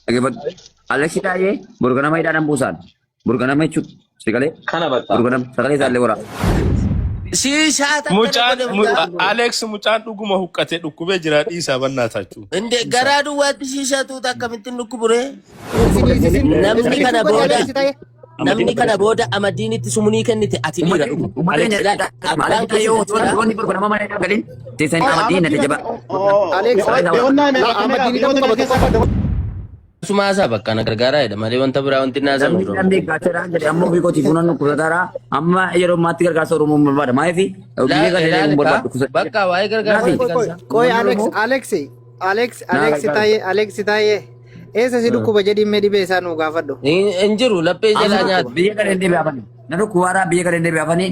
Dhaggeeffadhu. Aleksi Taayee borganama hidhaan buusaan. Borganama jechuudha. Sagalee. Kana bakka. Borganama sagalee isaallee waraaba. Siishaa takka na Mucaan godhe mucaan. Alex mucaan dhuguma huqqate dhukkubee jira dhiisaa bannaa taachuu. Inde garaa duwwaatti siishaa tuuta akkamittiin dhukkubure? Isin isin Namni isin kana godhi booda Alex Taye. namni kana booda amadiinitti sumunii kennite ati dhiira dhugu. Uummata Alex keenya ilaali abbaan Aleksi kee Taayee si jechuudha. wanni borganama mana hidhaa galin teessanii amadii na jajjaba. Alex la Ahmadiin hidhamuu qaba tokkoffaa. Suma haasaa bakka na gargaaraa jedha malee wanta biraa wanti naa Namni jiru. namni gaachanaan jedhe amma ofii kootiif funan dhukkubsataara. Amma yeroo ammaatti gargaarsa Oromoo hin barbaada. Maaliif biyya kana Ilaali hin kaa barbaadu. bakka waa'ee gargaarsa Naafi. Qoy kan qoy isaa. qoy Uummanni Alex Oromoo Alex Alex naa Alex gargaaru. Taye Alex Taye eessa si dhukkuba jedhii mee dhibee isaa nuu gaafadhu. Hin jiru laphee jalaa Amma nyaata. biyya kana hin deebi'amani. Na dhukkubaadhaa biyya kana hin deebi'amani.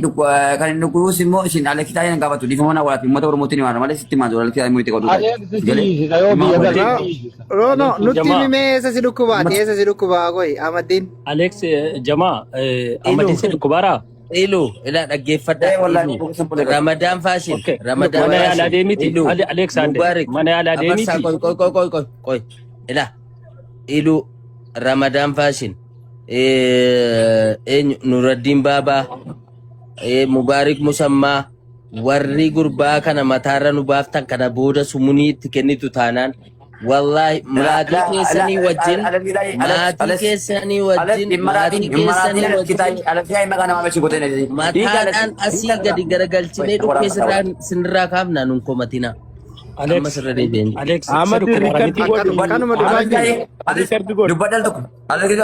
Kan hin dhukkubus immoo isin Aleksi Taayee hin gaafatu. Dhiifama na walaati uummata Oromootiin himaadha malee sitti himaa jiru Aleksi Taayee muriitti qabdu. Alex siisisa yoo biyya No galee siisisa. no no Alex nutti Jamaa himi mee eessa si dhukkuba ati eessa si dhukkuba qoy Ahmadiin. Alex Jamaa Ilu Ahmadiin si dhukkubaara. ilu ilaa dhaggeeffadha Eh wallahi ilu dhukkubsan bulee qaba. Ramadaan faashin Okay. Ramadaan Mana yaalaa faashin deemiti. ilu Ali Alexander Mubarak mana yaalaa afarsaa deemiti. qoy qoy qoy qoy qoy qoy ilaa ilu Ramadaan faashin eenyu Nuraddiin Baabaa Mubaarik Musammaa warri gurbaa kana mataarra nu baaftan kana booda sumunii itti kennitu taanaan wallaahi maatii keessanii wajjin maatii keessanii wajjin maatii keessanii wajjin mataadhaan asii gadi garagalchinee dhukkee sirraa kaafna nun komatina Alex amma sirra deebi'een Alex si Ahmad dhukkubaara record miti. godhi. Kanuma dhugaa jiru. Record godhi. Dubbadhal tokko.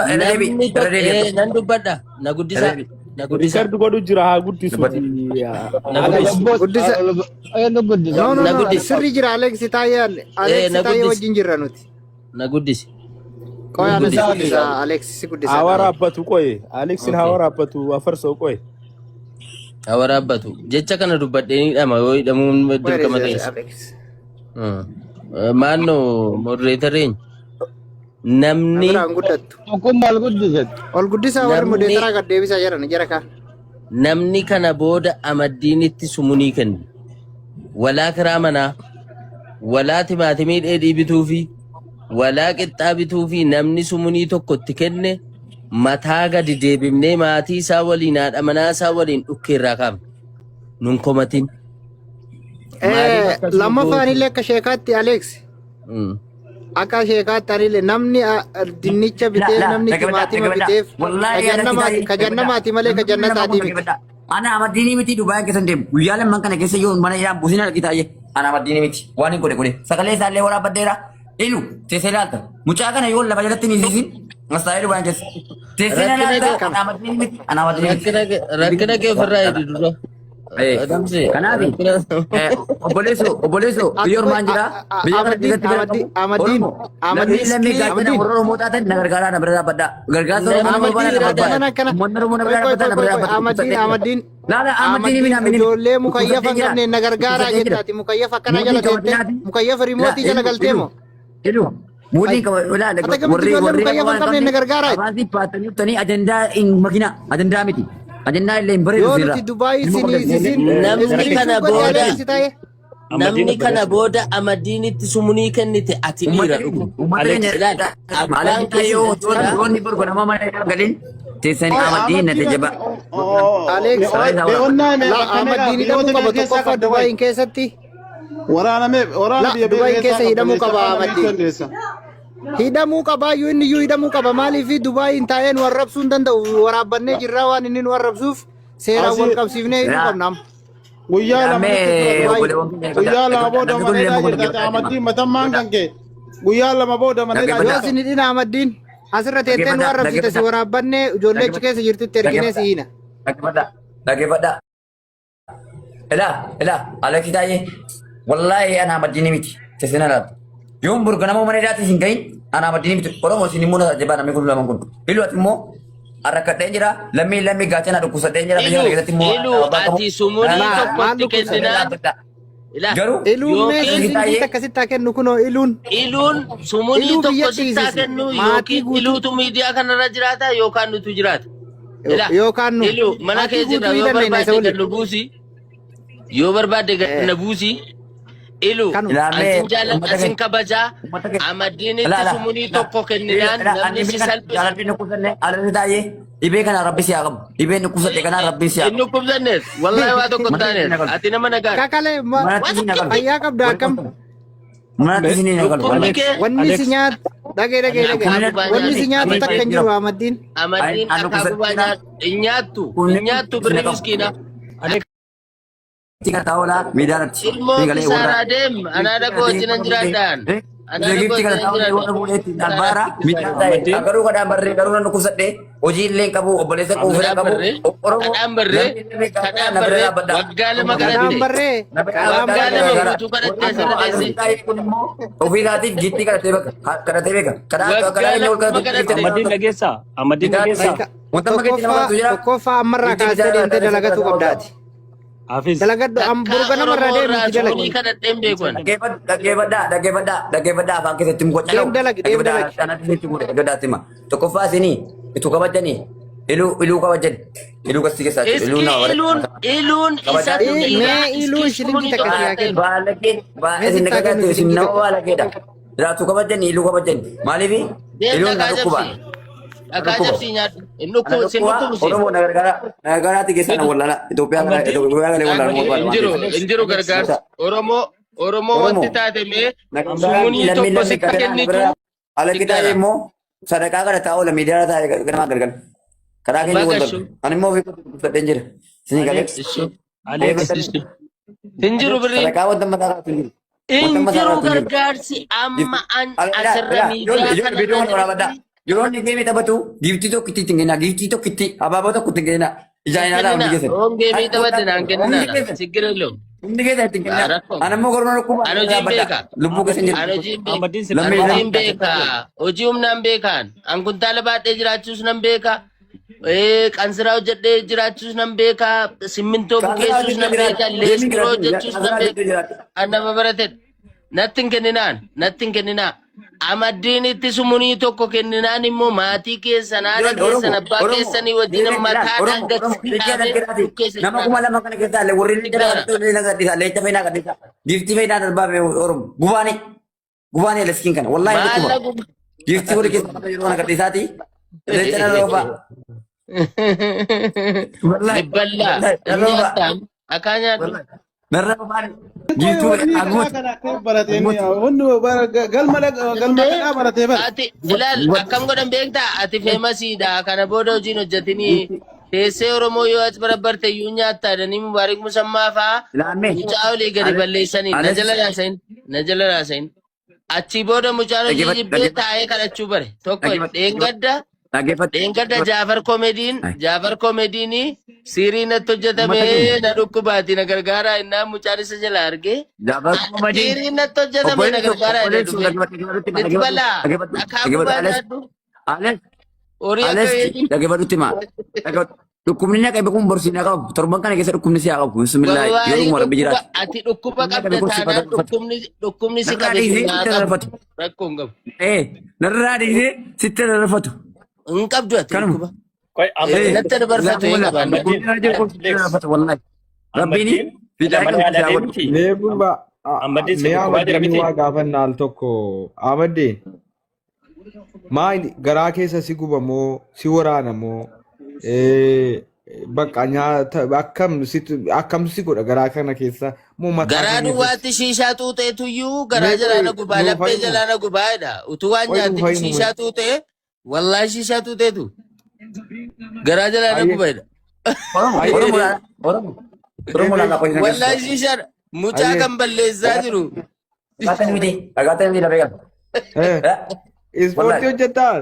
Namni tokko nan dubbadha na guddisaa na guddisaa Record godhu jira haa guddisuuti. na guddisi Guddisa. Eenyu guddisa? No no na no guddisi sirri jira Alex Taye Alex na Taye guddisi wajjin jirra nuti. na guddisi Qoy na ana si guddisi guddisa Alex si guddisa. Haa waraabbatu qoye. Alexin haa okay waraabbatu afarsoo qoye. haa waraabbatu jecha kana dubbadhee ni hidhama yoo hidhamuun Where dirqama is ta'es Alex? Maannoo moderator eenyu Na namni biraan guddattu. Tokkummaa ol guddise. Ol guddisaa warri namni moderator gad deebisaa jiran jara kaan. namni kana booda amaddiinitti sumunii kennu walaa kiraa manaa walaa timaatimii dheedhii bituu fi walaa qixxaa bituu fi namni sumunii tokko itti kenne mataa gadi deebifnee maatii isaa waliin haadha manaa isaa waliin dhukkee irraa kaafna nun komatin maaliif akkas nu Lammaffaan gootu illee akka sheekaatti Alex. Akka sheekaatti anillee namni dinnicha biteef namni timaatima biteef ka jannamaati malee ka jannataatii miti. Ana amaddiinii miti Dubaay keessa hin deemu. Guyyaa lamman kana keessa yoo mana hidhaan buusin argitaaye. Ana amaddiinii miti. Waan hin godhe godhe. Sagalee isaallee waraabbadheera. Ilu teessee ilaalta. Mucaa kana yoo lafa jalatti hin hiisisin mastaa'ee Dubaay keessa. Teessee Rakkina ilaalta. kee Ana amaddiinii miti. Ana amaddiinii miti. rakkina kee ofirraa hidhi dura. Adamsi Kanaaf rakkina obboleessoo obboleessoo biyya ormaan jira biyya kana Amaddiin keessatti bira qabu Amaddiin Oromoo Amaddiin lammii lammii gaachana Amaddiin warra Oromoo taatan na gargaaraa na bira dhaabbadhaa gargaarsa Oromoo na barbaada Amaddiin na barbaada mana akkana uummanni Oromoo na qoy bira qoy dhaabbata na qoy bira qoy dhaabbata Amaddiin dhukkubsadhee jira Amaddiin laala Amaddiin Amaddiin mina mini ijoollee mukayyafa dhukkubsadhee hin jira qabne na gargaaraa dhukkubsadhee jira jettaati mukayyafa akkana mootii jala teette kabajinaati mukayyafa la riimootii jala ilu galtee ilu moo ilu ay mootii kabajinaa ata kamitti warri ijoollee warri mukayyafa waan hin qabne qabne na gargaaraa jette afaansi baatanii uttanii ajandaa hin makina ajandaa miti ajandaa illee hin bareedu yoo sirra nuti Dubaay ilmoo isin qabdan hiisisin namni iskiriin kana godhi booda Alex Taye Amaddiin namni kana obboleessa. booda amaddiinitti sumunii kennite ati dhiira dhugu uummata Alex keenya ilaali abbaan Alex kee si yoo jechuudha wanni borgo nama mana hin galin teessanii Oye, amaddiin na amaddiin jajjaba Alex sagalee isaa waraabadha. be'onnaa la meeqa meeqa Amaddiin biyyoota hidhamuu meeqa qaba keessaa tokkoffaa qabda qoy. Dubaayin keessatti Waraana mee waraana la biyya meeqa Dubaayin keessaa keessa qabda hidhamuu meeshaa qaba faana meeshaa Amaddiin dandeessa. hidhamuu qabaayyuu inni iyyuu hidhamuu qaba maaliif Dubaayin taa'ee nu arrabsuu hin danda'u waraabbannee jirraa waan inni nu arrabsuuf seeraan wal Asii qabsiifnee hidhuu Yaa qabna amma. guyyaa lama Mee nutti Dubaay obboleewwan keenya guyyaa lama dhaggeeffadha. booda Namni kun mana illee hidhaa kun jirta dhaggeeffadha. amaddiin matammaan kan kee guyyaa lama booda mana hidhaa Dhaggeeffadha. yoo jirta. isin hidhina Amaddiin asirra teettee nu Dhaggeeffadha. arrabsite si Dhaggeeffadha. waraabbannee ijoollee achi keessa jirtutti erginee si Dhaggeeffadha. hiina. Dhaggeeffadha. Dhaggeeffadha. Ilaa ilaa Aleksi taa'ee wallaahi ana amaddiin miti teessina laata. Yoon burga nama mana hidhaatti isin gahin ana amaddiin miti Oromoo isin immoo na jabaa namni kun lamaan kun. Ilu ati immoo arrakkadheen jira lammii lammii gaachana dhukkubsadheen jira biyya Ilu kana keessatti immoo ilu abbaa qabu. ati sumunii Maal tokkotti maal dhukkubsate? kenninaan ilaa Garuu Iluun mee yookiin Aleksi singitti taa'ee akkasitti haa kennu kunoo iluun iluun sumunii iluu tokko biyyatti sittaa hiisisi kennu maatii yookiin guutuu iluutu miidiyaa kanarra jiraata yookaan nutu jiraata. Ilaa yookaan nu ilu mana maatii kee jirra guutuu yoo hidhanne isa barbaadde waliin. gad nu buusi yoo barbaadde gad Eh. na buusi Ilu Kanuma. Ilaamee asin jaaladha uummata asin keenya kabajaa uummata keenya. Amaddiinitti Ilaa ilaa sumunii ilaa tokko kenninaan ilaa namni ani si dhibee kana salphisu. jaaladhee dhukkubsanne alatti taa'ee dhibee kana rabbi si haa qabu. Dhibeen dhukkubsadhe kanaa rabbi si haa Hin qabu. dhukkubsannees wallahi waa tokko hin Manatti taanees isin nagalu. ati nama nagaadha. Kakalee Manatti isin nagalu. fayyaa qabda Warri akkam. Manatti isin nagalu. Dhukkubni Wallahi. kee Wanni si Alex. nyaatu dhagee dhagee dhagee. Dhakaa gubaa Wanni si nyaate. nyaatu takka hin jiru Ahmaddiin. Amaddiin Ani dhakaa gubaa dhukkubsadhe nyaatu hin nyaattu hin Kunneen nyaattu isin birri nagalu. miskiina. Alex. Kana ta'ola miidiyaa irratti. Ilmoo Fiigalee warra. kisaaraa deem anaa dhaqoo wajjin hin jiraadhaan. Anaa dhaqoo Giiftii kana wajjin hin ta'ola warra jiraadhaan. fuudheetti albaara miidiyaa ta'e. Ahmaddiin. Garuu kadhaan barree garuu nan dhukkubsadhe hojii illee hin qabu obboleessa quufee Kadhaan qabu. barree Oromoo kadhaan barree namni kadhaan na bira barree dhaabbadha. waggaa lama Kadhaan kadhatte. barree kadhaan Waggaa barree. lama guutuu kadhattee asirra teesse. Kun immoo ofii isaatiif giiftii kadhatee beeka. Kadhatee beeka. Kadhaa Waggaa kadhaa inni ol lama kadhatu kadhatte. Ahmaddiin dhageessaa? Ahmaddiin dhageessaa? Wanta amma keetti nama Tokkoffaa kadhatu jira. tokkoffaa ammarraa Giiftii kaastee bitaa deemtee dalagatuu qabdaati. Hafiz. Dalagadhu am Takkaa burga namarraa Oromoo irraa deemiiti dalagi. sumunii kadhadheen beeku ani. Dhaggeeffadhaa dhaggeeffadhaa dhaggeeffadhaa dhaggeeffadhaa afaan keessatti muka calawu Deem dalagi deem dhaggeeffadhaa dalagi. kanatti sitti muka dhaggeeffadhaa hima tokkoffaa isinii itti kabajanii iluu iluu kabajani iluu kasii keessaa jechuudha iluu Iski nama iluun iluun kabajaa isatu dhiiraa Mee iluu iski shilingii sumunii takka tokko si haa kadhatte. kennu. baalagee Mee isin sitti haa kennu dhaggeeffatu isin shilingii nama takka. baalageedha jiraatu kabajani iluu kabajani maaliif Deem iluun na dhakaa dhukkuba cabsi. na Dhakaa dhukkuba cabsii nyaadhu. Hin na dhukkubu sin dhukkuba dhukkubu si. Oromoo na gargaara na gargaaraatti keessaa na wallala Itoophiyaa kana Ahmaddiin. Itoophiyaa kana wallala Ahmaddiin. barbaada Hin waan jiru ta'eef. hin jiru gargaarsi. Oromoo Oromoo wanti Oromoo taate mee na gargaaraatti sumunii lammiin tokko lammiin sitti qabeenaa na kennitu bira alatti taa'ee siggaara. immoo sadaqaa kana taa'u la miidiyaa taa'ee ganamaa galgala. Karaa keenya wal Baga darbe. Ani immoo ofii koo jira. Isin galee. Alex. Ishoo. Alex. Ishoo. Hin jiru Alex. birriin. Sadaqaa wanta mataa kaatu hin jiru. Wanta Hin mataa jiru kaatu hin jiru. gargaarsi amma an asirra miidiyaa Ijoollee viidiyoo kanarra kana waraabadhaa. jirutti Yeroo inni geemii taphatu giiftii tokkitti ittiin kennaa. Giiftii tokkitti abaaboo tokko ittiin kennaa. Ijaan hin ilaalaa hundi kenninaa. keessan. Oon geemii taphate naan Hundi kenninaadha. keessan. Siggira iyyuu. Hundi keessan ittiin kennaa. Rakkoo. Ani immoo gorma dhukkuba Ani hojiin dhaabbadha. beeka. Lubbuu keessa hin jiru. Ani hojiin beeka. Ahmaddiin si Lammii Ani ilaa. hojiin beeka. Hojii humnaan beekaan. An kuntaala baadhee jiraachuus nan beeka. Qansiraa hojjedhee jiraachuus nan beeka. Simmintoo Kaansaraa bukeessuus hojjechuu nan jiraatu. beeka. Geemii Leestiroo jiraatu. hojjechuus nan Kaansaraa beeka. hojjechuu jiraatu. An nama baratedha. Natti hin kenninaan. Natti hin kenninaa. Amaddiinitti sumunii tokko kenninaan immoo maatii keessan, haadha Ijoollee keessan, Oromoo, abbaa Oromoo, keessanii wajjin dhiirri ilaal, mataadhaan Oromoo, gad Oromoo, leenca dhaabee dhaggeeraati. dhukkeessa Nama jiraata. 2000 kana keessaa illee warri leenca Siggaara. dhaggeeratu illee gadhiisa, leenca fayyinaa gadhiisa. Giiftii fayyinaa darbaa mee Oromoo, gubaanii, gubaanii leskiin kana, wallaahi dhukkuba. Maalla guba. Giiftii warri keessaa qabdan yeroo kana gadhiisaati. Leenca dharroofaa. Wallaahi, Nibballaa. wallaahi, Hin dharroofaa. nyaattaan. Akaa nyaadhu. Wallaahi, dharroofaa. Qoy Giiftuu wanni kadhaa arguuti. kana akkam barate inni Arguuti. wanni galma galma kadhaa baratee bara. Ati ilaal akkam godhan beektaa ati feemasiidha kana booda hojiin hojjetinii teessee Oromoo yoo as barabbarte iyyuu nyaattaa jedhanii Mubaarik Musammaa fa'aa Ilaammee. mucaa olii gadi balleessanii na Alex. jala raasayin na jala raasayin achii booda mucaan hojii Dhaggeeffadhu, jibbee dhaggeeffadhu, taa'ee kadhachuu bare tokko dhaggeeffadhu, dheengadda dhaggeeffadhu. dheengadda Jaafar Koomediin Jaafar Koomediin siirii natti Uummata keenya. hojjetame na dhukkubaati na gargaaraa innaan mucaan isa jala argee Jaafar Koomediin. siirii natti hojjetame na Obboleessu, gargaaraa jedhee obboleessu, dhufe. dhaggeeffadhu, dhaggeeffadhu, Itti dhaggeeffadhu, balaa dhaggeeffadhu, dhakaa dhaggeeffadhu, gubaa Alex, nyaadhu Alex, horii akka Alex, weetiin. dhaggeeffadhutti himaa. Dhaggeeffadhu. Dhukkubni na qabe kun borsi na qabu. Torban kana keessa dhukkubni si haa qabu. Bismillah, yoo Wallaahi dhuguma rabbi dhukkuba jiraate. ati dhukkuba Dhukkubni na qabda qabe kun si taanaan fayyadu. dhukkubni dhukkubni si Narraa qabe dhiisee sun haa sitti qabu rarrafatu. rakkoo hin qabu. Narraa dhiisee sitti rarrafatu. Hin qabdu ati Kanuma. dhukkuba. Qoy Ahmaddiin. Natti dabarfatu hin qabaanne. Ahmaddiin. Dhukkubni na jiru kun sitti Alex. rarrafatu wallahi. Rabbiin Ahmaddiin. fiixaa Mana qabu si yaalaa haa godhu. deemti. Mee gurba Ahmaddiin si mee dhukkubaa jira Ahmaddiin miti. waa gaafanna al tokko Ahmaddiin maali garaa keessa si guba moo si waraana moo bakka nyaata akkam si akkam si godha garaa kana keessa moo mataa Garaa kee keessatti duwwaatti shiishaa xuuxeetuyyuu garaa mee jalaa qoy na gubaa nuuf laphee himu jalaa na gubaa jedha. Utuu waan qoy nuuf nyaattiin himu mee shiishaa xuuxee wallaahi shiishaa xuuxeetu garaa jalaa na ayyee guba jedha. Oromo, ayyee Oromo, Oromo, Oromo deebii laalaa qoyina Wallaahi keessa. shiishaa mucaa ayyee kan balleessaa jiru. Dhagaataan miti, dhagaataan miti lafee qaba. ispoortii Wallahi. hojjettaa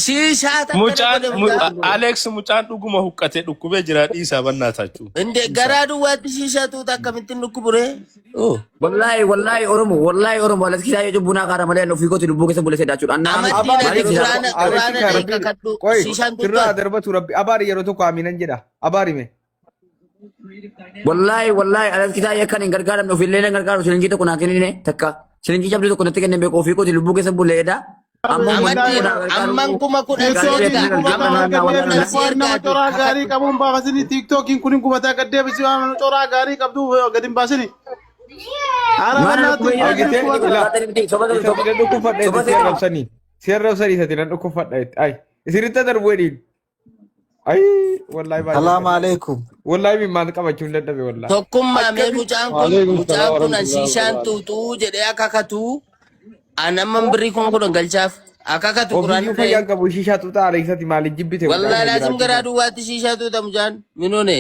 Shiishaa takka na Mucaan godhe mucaan. Alex mucaan dhuguma huqqate dhukkubee jira dhiisaa bannaa taachuu. Inde garaa duwwaatti shiishaa xuuxa akkamittiin dhukkubure? Oh. Wallahi, wallahi Oromo, wallahi Oromo, alas kisaa jechuun bunaa kaara malee ofii kooti lubbuu keessa bulee sedaachuudha. Annaa miti. Amaddiin ati Maaliif Abaari yeroo sisaa quraana tokko Alex quraana kaa dhaqi rabbi kakadhu qoy shiishaan sirraa xuuxu ati. darbatu rabbi abaari yeroo tokko amiinan jedha abaari mee Wallahi, wallahi alas kisaa yakkan hin gargaaramne ofiillee hin gargaaru shilingii tokko naa kennine takka. Shilingii cabdii tokko natti kennee beeku ofii kooti lubbuu keessa bulee edaa. Amma uummanni Amaddiin kun gargaaru amman 10,000 si Tiktookiin ergaa gubataa amman waan kuma gaddeebisi kudhan si waan nama ergaati coraa gaarii kakadhu. qabuun baafasini tiktookiin kun gubataa gaddeebisi waan coraa gaarii qabdu gad hin baasini. Haala Maal bannaatti dhukkubee jira? Argitee gubata. ila Soba miti, soba isa soba nan dhukkubfadha soba itti si seera. arrabsanii. Si arrabsanii isatti nan dhukkubfadha itti. Ay isinitti darbu jedhiin. Ay wallahi baay'ee Salaamu gadda. alaikum. Wallahi mimmaan qabachuu hin dadhabe wallahi. Tokkummaa mee Akkami mucaan kun Waalaikum mucaan salaam kun an warahmatullahi shiishaan wabarakatuh. tuuxuu jedhee akakatuu an amman birrii 10,000 galchaaf akakatu quraana Ofiiyyuu ta'e. fayyaan qabu shishaa xuuxaa Aleeksati maaliif jibbite mucaan Wallaahi kana laazim jiraachuu garaa isaa. duwwaatti shiishaa tuuta mucaan minoone.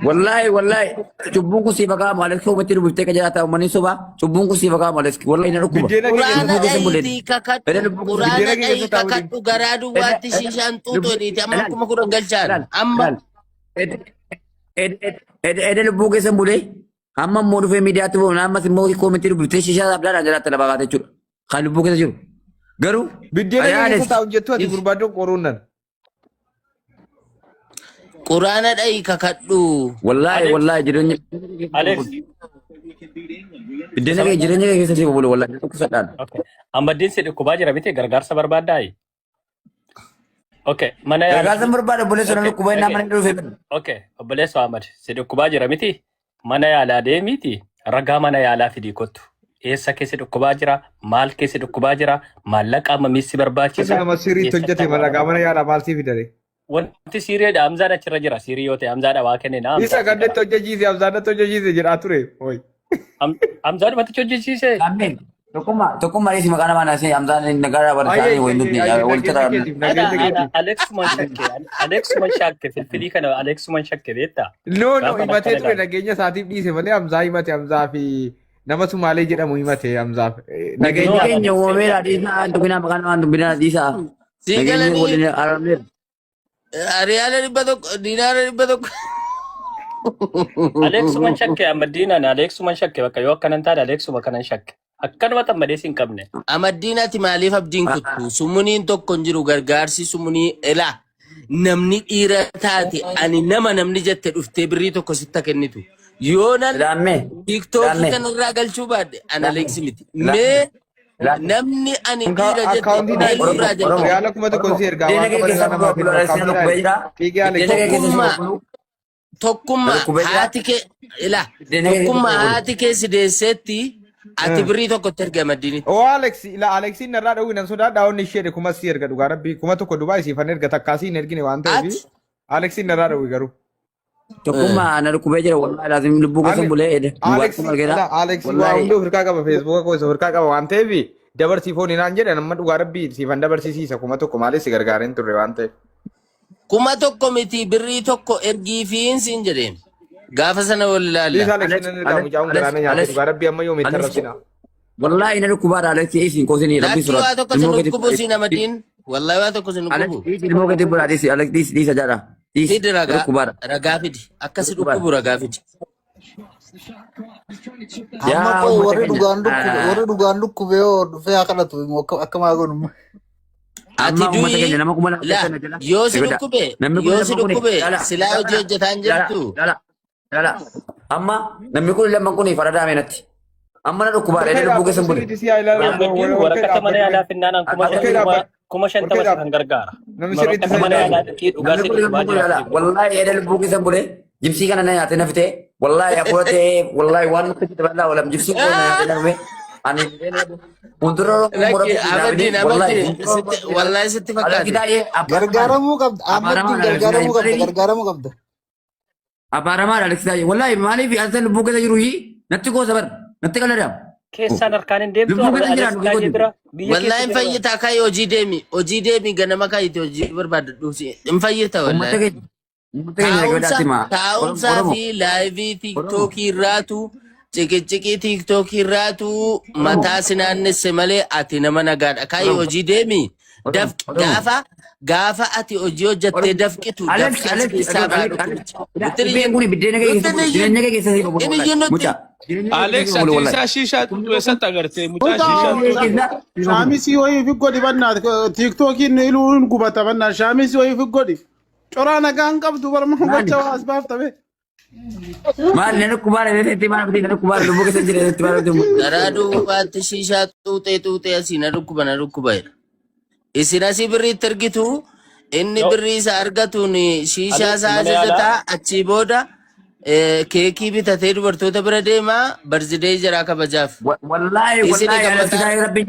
Wallahi wallahi cubbuun kun siif haqaamu Alex uumatti dubbiftee ka jiraata uummanni soba cubbuun kun siif haqaamu Alex wallahi na dhukkuba. Biddeena kee Quraana Lubbuu keessa keessa hin bulleen. dhayiitii kakadhu Eda lubbuu keessa quraana biddeena kee dhayii keessa taa'u kakadhu garaa eda duwwaatti eda shiishaan xuuxu lubbuu jedhiiti amma ilaal 10,000 galchaan ilaal amma. ilaal eda eda eda eda lubbuu keessa hin bulee amma immoo dhufee miidiyaatti bu'uun ammas immoo koomentii dubbiftee shishaa abdaadhaan jalaatta lafa kaate jechuudha. Kan lubbuu keessa jiru. Garuu Biddeena kee ayaa keessa Alex taa'u jettu ati gurbaan qoruun nan. Quraana dhayi kakadhu. Wallahi Alex, wallahi jireenya Alex, biddeena kee jireenya kee keessatti bulu wallahi dhukkubsadhaan. Okay. Ahmaddiin si dhukkubaa jira miti gargaarsa barbaaddaayi? Okay. Mana yaala. Gargaarsa hin barbaadu obboleessa na Okay. dhukkuba inni Okay. mana dhufe. Okay. Obboleessa Ahmad si dhukkubaa jira miti? Mana yaalaa deemiiti ragaa mana yaalaa fidii kottu. Eessa keessa dhukkubaa jira? Maal keessa dhukkubaa jira? Maallaqa hammamii si Wanti barbaachisa? nama sirriitti Eessatti hojjete awwaalama? mala mana yaalaa maal sii fidare? Wanti siiriidha Hamzaan achirra jira. Siirii yoo ta'e Hamzaadha waa kennina. Isa Hamzaa sii kannatti qaba. hojjechiise Hamzaanatti hojjechiise jedhaa ture. Hoi. Hamzaan dhumatti hojjechiise. Ammeen tokkummaa tokkummaa dhiisi maqaa namaa naasee Hamzaan nagaraa bara Ayyee isaanii waliin ayyee dubni ayyee walitti nageenya xaramne. keetiif Ana nageenya ana keetiif. Alexuman shakke Alexuman shakke filfilii kana Alexuman shakke beektaa? No no Gaafa himatee akkana ture ilaale. nageenya isaatiif dhiise malee Hamzaa himate Hamzaa fi nama Sumaalee jedhamu himate Hamzaaf. Nageenyi Nageenya No, keenya Alex uumameera shakke. dhiisaa dubbinaa maqaa namaa dubbinaa dhiisaa. Sii Nageenyi galanii waliin araarmeera. riyaala 100 diinaara 100. Alexuman shakke Ahmaddiin ana Alexuman shakke bakka yoo akkanan taane Alexuma kanan shakke. Akkanuma tammadee siin qabne. Amaddiin ati maaliif abdiin kuttu? Sumuniin tokko hin jiru gargaarsi sumunii ilaa. Namni dhiira taate ani nama namni jette dhuftee birrii tokko sitta kennitu. Yoo nan Ilaammee tiiktookii ilaammee kanarraa galchuu baadhe ana ilaammee Aleeksi miti. ilaammee Mee ilaammee. namni ani dhiira jette Akkaawuntii naa eenyurraa Oromoo ergi. jalqaba? Oromoo Riyaala 1000 Oromoo si ergaa biddeena waan kee qaban keessaa irraa namaa buluu kennu Alex akkaawuntii naa dhukkubee ergi. jira. Fiigee Alex. Biddeena kee keessa Tokkummaa buluu tokkummaa dhukkubee jira. haati kee ilaa Biddeena kee keessa tokkummaa buluu. haati kee si deesseetti ati birrii tokkotti ergi Amaddiinitti. Oo Alex ila Alexiin narraa dhowwi nan sodaadha onni ishee kuma si erga dhugaa rabbii 1000 Dubaay siifan erga takkaa si hin ergine waan ta'eef Ati Alexiin narraa dhowwi garuu. Tokkummaa na dhukkubee jira wallahi laazim lubbuu keessa Ani bulee ede Alex duwwaatti argeera. ila Alex waa Wallahi hunda of harkaa qaba feesbuuka koo isa of harkaa qaba waan ta'eef dabarsii foon naan jedhan amma dhugaa rabbii siifan dabarsisiisa 1000 maaliif si gargaareen turre waan ta'eef. 1000 miti birrii tokko ergiifiin siin jedheen. Gaafa sana wal ilaalla. Dhiisa Alex Alex nan ergaa Alex mucaan Alex garaana nyaate Alex dhugaa rabbii amma yoomitti Alex arrabsina. wallahi na dhukkubaadha Alex isin koosinii rabbii Lakkii waa soraatu tokko sin ilmoo keetti dhukkubu siin amadiin. Wallahi waa tokko sin Alex dhukkubu. dhiisi ilmoo keetti bulaa dhiisi Alex dhiisi dhiisa jedha dhiisi Fidi na ragaa dhukkubaadha ragaa fidi. Akka na si dhukkubaadha. dhukkubu ragaa fidi. Amma Yaa qoy uummata warri keenya dhugaan dhukkube warri dhugaan dhukkube yoo dhufee haa kadhatu immoo akka maa godhu. Ati amma uummata du'i keenya nama 2000 la keessa na jala yoo si eeggadha dhukkube namni kun yoo si lama kun dhukkube lala silaa lala hojii hojjetaan lala jirtu. lala lala amma namni kun lama kun faradaa meenatti amma na dhukkubaadha Warqee inni lubbuu dhaabbatu keessa hin bule. sirriitti si haa ilaalu Ahmaddiin warqee waraqata mana dhaabbatu yaalaa finnaan an kuma warqee shan kuma dhaabbatu kuma warqee shantama si dhaabbatu kan gargaara. namni sirriitti Waraqata si mana ilaalu. yaalaa dhaqii dhugaa Namni si kun dhukkubaa lubbuu kun jira lala fidi. wallahi edha lubbuu keessa hin bule jibsii kana na nyaate na fite wallahi hafuura ta'ee wallahi waan nutti dabalaa oolam jibsii kun na nyaate na dhume ani fuuldura Oromoo Lakki rabbi naa fide Ahmaddiin wallahi Ahmaddiin fuuldura sitti Oromoo wallahi sitti ala fakkaate. kitaayee abaaramaan Gargaaramuu qabda. Ahmaddiin abaaramaan gargaaramuu qabda. aleksinaa Gargaaramuu qabda. abaaramaan aleksinaa wallahi maaliif asan lubbuu keessa jiru natti goosa bar natti qaladaam Keessaan harkaan hin deemtu lubbuu keessa Alex jiraan dhugee Taayee godhu bira biyya Wallahi keessa hin jira bara. fayyitaa ka'i hojii deemi hojii deemi ganama ka'iiti hojii barbaadadhu hin fayyita uummata wallahi. keenya uummata keenya Taa'umsa dhaggeeffadhaatti himaa taa'umsaa Oromoo fi laayivii Oromoo tiiktookii irraatu ciqiciqii tiiktookii irraatu Oromoo mataa si naannesse malee ati nama nagaadha. Ka'i Oromoo hojii deemi Oromoo dafqi Oromoo gaafa gaafa ati hojii hojjattee Oromoo dafqitu Alex dafqaan si Alex keessaa Alex ba'a Alex dhukkubichi. Ila Nutti dhibeen hin kun biddeena kee nutti keessa bulu hin jireenya kee keessa bulu hin wallahi iyyuu nutti. mucaa jireenya kee Alex keessa bulu ati wallahi isaa shiishaa xuuxu eessatti agarte mucaa shiishaa jireenya xuuxu. kee keessa bulu. Shaamisii wayii fi godhi bannaa tiiktookiin iluun gubata bannaa shaamisii wayii fi godhi. Coraa nagaa hin qabdu barma Maali gocha waa as baaftame. Maal na dhukkubaara beekteetti maal miti na dhukkubaara lubbuu keessa jira jetti maal miti. Garaa duubaatti shiishaa xuuxee xuuxee asii na dhukkuba na dhukkuba jedha. Isin asii birrii itti ergitu inni No. birrii isa argatuun shiishaa Alex isaa mana yaalaa. ajajataa achii booda keekii bitatee dubartoota bira deemaa barzidee jaraa kabajaaf. Wallaahi Isin wallaahi egaa alatti mataa taa'ee rabbi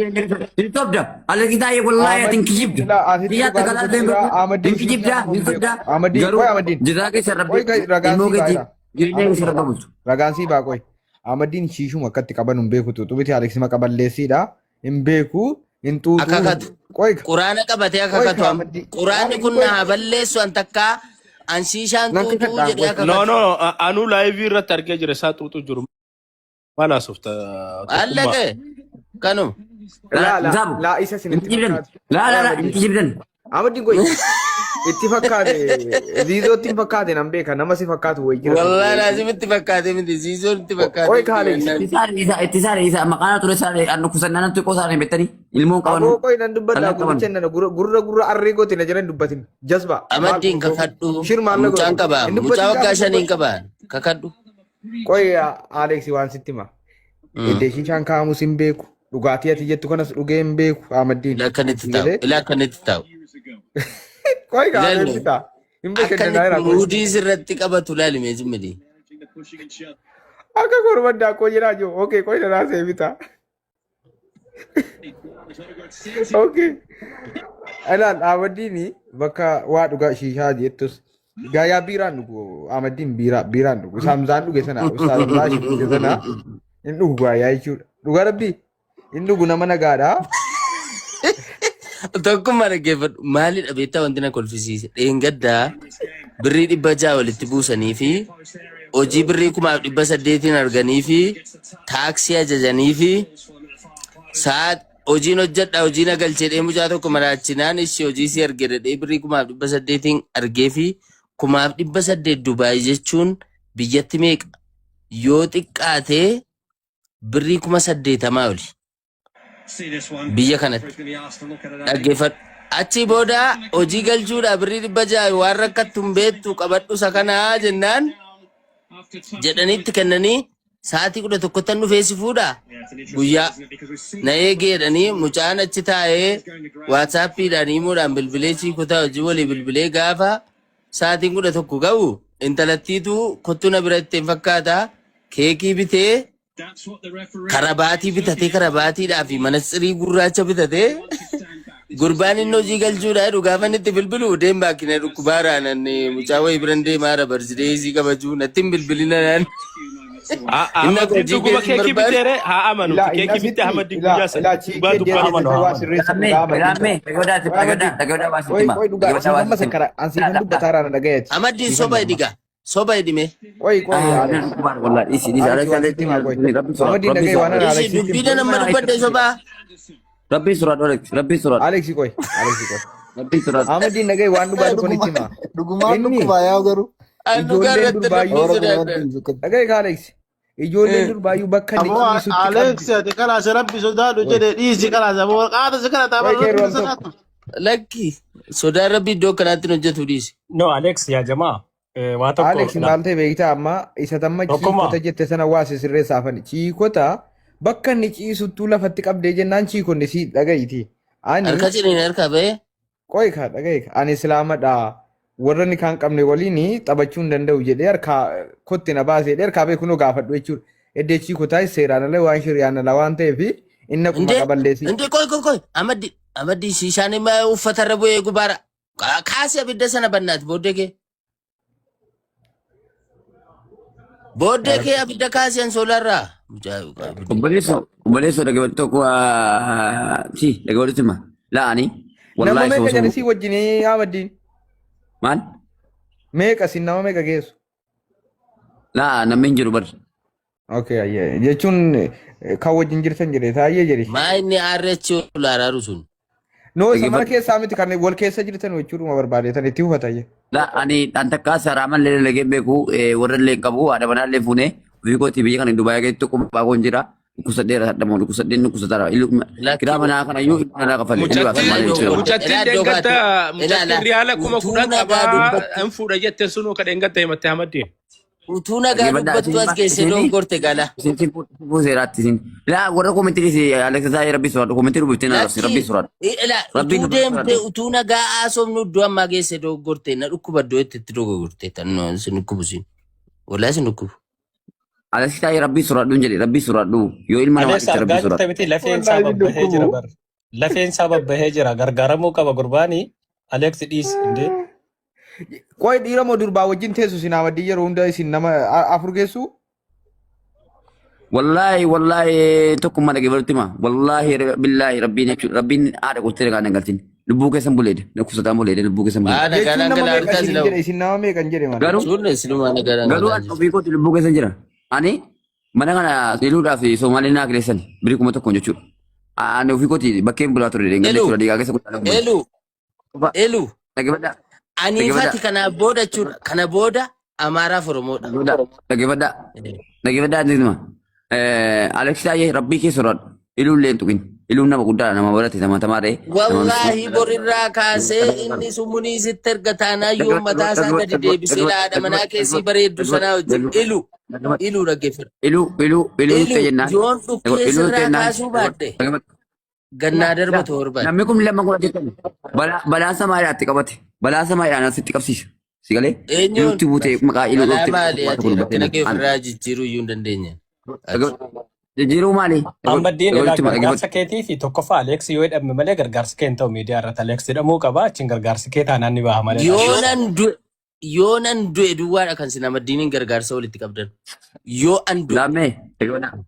hin sobda. Alatti taa'ee wallaahi ati hin kijibda. Ilaa asitti Biyya dhugaa takka laaltee dubbatu hin jira. beeku. Ahmadiin Hin kijibda shiishaa hin sobda. Ahmadiin Garuu qoy Ahmadiin. jiraa keessa Qoy rabbi ragaan ilmoo sii keetii baay'ee. jireenya keessa rabba bulchu. Ragaan sii baa qoy. Ahmadiin shiishuma akkatti qaban hin beeku xuuxu Alex maqa balleessiidha. Hin beeku hin xuuxu. Akakatu. Qoy Quraana qabatee qoy akakatu. Ahmadiin. Quraanni kun na haa balleessu an takkaa an shiishaan Nan xuuxuu kakadhaan jedhee qoy. No akakatu. no anuu laayivii irratti argee jira isaa xuuxu jiru. Maal haasofta tokkummaa. Allaqee kanuma. Laa laa Zaabu laa isa hin isinitti kijibdan. fakkaatu. Laa Qoy laa laa hin Ahmadiin. kijibdan. Ahmadiin qoy. Itti fakkaate ziizootti hin fakkaate nan beeka nama si fakkaatu wayi jira. Wallaahi laazim itti fakkaatee miti ziizoon itti fakkaatee Qoy miti kaalex. jennaan. Itti saare isa maqaan ture saare an dhukkubsannaa natti qosaan hin beektanii ilmoon qabanu Aboo qoy nan dubbadha dhallaan qabanu. gurricha nana gurra gurra gurra arrii gooti na jedhan dubbatin. Jazba maal Amaddiin kakadhu shir maal na mucaan godhu. qaba Hin mucaa dubbatin waggaa gaafa shaniin dubbatu. qaba kakadhu. Qoy Alex waan sitti hima. Iddoo shiishaan kaa'amus hin beeku. Dhugaatii ati jettu kanas dhugee hin beeku Ahmadiin. Ilaa akkanitti taa'u Galee ilaa akkanitti taa'u. qoy Ilaalme kaa'amee ta'a. Hin akka bashannanaa inni jira qoy. muudii sirratti qabatu ilaali mee zimmili. Akka korma daakkoo jiraa jiru. Okay qoy nanaa seebita. Okay. Ilaal Ahmadiin bakka waa dhugaa shiishaa jettus. Gaayaa biiraan dhugu Ahmadiin biiraa biiraan dhugu. Samzaan dhuge sana Ustaaz Hamzaa dhuge sana hin dhugu gaayaa jechuudha. Dhugaa rabbii hin dhugu nama nagaadha. Tokkummaa dhaggeeffadhu maalidha beektaa wanti na kolfisiise dheengaddaa birrii 600 walitti buusanii fi hojii birrii 1800 arganii fi taaksii ajajanii fi sa'aat hojiin hojjedha hojii na galchee dhee mucaa tokko maraachinaan ishee hojii si arge dhee birrii 1800 argee fi 1800 Dubaay jechuun biyyatti meeqa yoo xiqqaatee birrii 80,000 oli. Biyya kanatti dhaggeeffadhu. Achi booda hojii galchuudha birrii 600 waan rakkattu hin beektu qabadhu isa kanaa jennaan jedhaniitti kennanii sa'aatii 11ttan dhufee si fuudha guyyaa na eegee jedhanii mucaan achi taa'ee waatsaappiidhaan himuudhaan bilbilee sii kutaa hojii walii bilbilee gaafa sa'aatiin 11 ga'u intalattiitu kottu na bira ittiin fakkaata keekii bitee karabaatii bitatee karabaatiidhaa fi manatsirii gurraacha bitatee gurbaan inni hojii galchuudha jedhu gaafa inni itti bilbilu deem baakina dhukkubaara nan mucaa wayii biran deemaara barsidee isii kabajuu natti hin bilbilina naan inni akka Ahmad hojii dhuguma keetiin keekii barbaadu. biteere haa amanu Ilaa inni keekii bitte asitti Ahmad ilaa guyyaa san ilaa dhugaa chiikee dubbatu. Amanu deebi'ee waa amanu. sirreessu Lammee dhugaa Ahmadiin lammee dhaggeeffadhaa Qoy Ahmadiin dhaggeeffadhaa waa sitti qoy hima qoy dhugaa dhaggeeffadhaa siif waa amma sitti hima. sakkara an siifan dubbataa irraa na dhagayati Amaddiin siifan soba amma hidhiga soba hidhime. qoy qoy Alex Alex waan sitti himaa qoy Ahmadiin dhagaye waan ana Dhiisi Alex sitti dubbii himu nan amma dubbadde sobaa. Rabbii suraadhu Alex Rabbii suraadhu Alex qoy Alex qoy Rabbii suraadhu. Ahmadiin dhagaye waan dhugaa tokkoon itti himaa Dhugumaan inni dhukkubaa yaa garuu. An dhugaa ijoolleen irratti dur rabbii baay'ee Ora sodaadha. dhugumaan dhukkubaa. dhagaye ka Alex ijoolleen dur baay'ee bakka inni Aboo ciisutti Alex qabdi ati kalaas rabbi sodaadhu qoy jedhe dhiisi kalaas aboo qaata si kadhata qoy aboo keeroo rabbi al tokko sodaadhu. Lakki sodaan rabbii iddoo akkanaatti hin hojjetu dhiisi. No, Alex yaa jamaa waa tokko Alex la maal ta'e beektaa amma isa tamma tokkummaa chiikota jette sana waa si sirreessaafani. Chiikota bakka inni ciisuttuu lafatti qabdee jennaan chiikonni si dhagayiti. Ani Harka ciniin harka ba'ee. qoy ka dhagayi ka ani islaamadha warra inni kaan qabne waliin taphachuu hin danda'u jedhee harkaa kotti na baasee jedhee harkaa beekunoo gaafadhu jechuudha. Eddee chiikotaa seeraan ala waan shiriyaan ala waan ta'eef inni akkuma Indee qaballeessi. indee qoy qoy qoy amaddi amaddi shiishaan uffata irra bu'ee gubaara. Kaasi abidda sana bannaati booddee kee. Booddee kee abidda kaasi ansoolaarraa. Mucaa abidda. Obboleessoo obboleessoo dhaggeeffadhu tokko si dhaggeeffadhu hima. La'anii Nama wallaahi meeqa soo jedhani si wajjin Ahmaddiin? maal Meeqa sin nama meeqa geessu? laa namni hin jiru bar. Okay, ayyee. Jechuun kan wajjin jirtan jedhe taayyee jedhe. Maa inni aarri achi ol araaru sun. No, isa mana Dhaggeeffadhu. keessaa miti kan wal keessa jirtan jechuudhuma barbaadetan itti ufata ayyee. Laa ani an takkaa saraaman illee dalagee hin beeku warra illee hin qabu haadha manaa illee fuunee ofii kootii biyya kana Dubaayii keessatti tokko baakoo hin jira. Dhukkubsadheera hadhamoo dhukkubsadheen dhukkubsataara. Lakki Kiraa manaa kana iyyuu ilma naa kafale. Inni baasa Ilaa maal iddoo jechuudha. goote. Mucattiin Ilaa iddoo dheengadda baate. Ilaa mucattiin ilaa riyaala kuma utuu kudhan nagaa qabaa dubbattu. hin fuudha jette sunuu ka dheengadda himatte Ahmaddiin. Utuu nagaa Dhaggeeffadhaa dubbattu isin as geessee isin dogoggorte gala. isin isin buuseeraatti isin. Laa warra koomentiinis Alex Taayee rabbii soraadhu koomentii dubbifteen arrabsi Lakki rabbii soraadhu. ila Rabbii utuu dubbifte deemte soraadhu. utuu nagaa haasofnu iddoo ammaa geessee dogoggorte na dhukkuba iddoo itti itti dogoggorte tan sin dhukkubu sin. Wallahi sin dhukkubu. Alex Taayee rabbii soraadhu hin jedhe rabbii soraadhu yoo ilma namaa Alex dhiifte rabbii argaa jirta soraadhu. miti lafeen isaa Wallaahi sin babbahee jira dhukkubu. bar. Lafeen isaa babbahee jira gargaaramuu qaba gurbaanii. Alex dhiis indee. Qoy dhiira moo durbaa wajjin teessu isin Ahmadiin yeroo hunda isin nama afur geessu? Wallaahi wallaahi tokkummaa dhaggeeffadhutti hima. Wallaahi billaahi rabbiin jechuudha. Rabbiin haadha gootee dhagaan hin galchin. Lubbuu keessan buleede. Dhukkubsataan buleede lubbuu keessan buleede. Maa nagaa Jechuun nama dhangala'aa meeqa jirta isinin sila. jedhe isin nama meeqan jedhe malee. Garuu Jechuun silumaa nagaa garuu dhangala'aa ani jirta. ofii kooti lubbuu keessan jira. Ani mana kana seeluudhaaf Soomaaleen naa kireessan birii 1000 jechuudha. Ani ofii kooti bakkeen bulaa ture deengalla Elu jechuudha. Dhiigaa keessa guddaa bule. elu elu Dhaggeeffadhaa aniifati dhaggeeffadhaa kana booda jechuudha. Kana booda Amaaraaf Oromoodha. dhaggeeffadhaa dhaggeeffadhaa dhaggeeffadhaa. Alex Taayee rabbii kee soraadhu. Iluun illee hin tuqin. Iluun nama guddaadha nama barate nama tamaaree nama Wallaahi miskiina. borirraa kaasee inni sumunii sitti erga taanaa yoo mataa isaa gadi deebisee haadha manaa keessii bareeddu sanaa wajjin ilu ilu dhaggeeffadhu. Iluu iluu iluu Ilu ta'e jennaan. yoon dhukkee Iluu ta'e sirraa jennaan. kaasuu baadhe gannaa darbatu barbaade. Namni kun lama kun jettan balaa samaadhaatti qabate. Balaa samaadhaan asitti qabsiisa. Si galee Eenyuun iluutti buutee maqaa iluu balaa dhoofte maali waan ati tokko rakkina dubbattee kee ana. ofirraa jijjiiruu iyyuu hin dandeenye. Ati. Jijjiiruu maali? Ahmaddiin ilaa Dhaggeeffadhu gargaarsa keetii fi tokkoffaa Alex yoo hidhame malee gargaarsi kee hin ta'u miidiyaa irratti Alex hidhamuu qaba achiin gargaarsi kee taanaan ni baha malee. Yoo nan du'e yoo nan du'e duwwaadha kan sin Ahmaddiiniin gargaarsa walitti qabdan. Yoo an du'e Laammee dhaggeeffadhaa.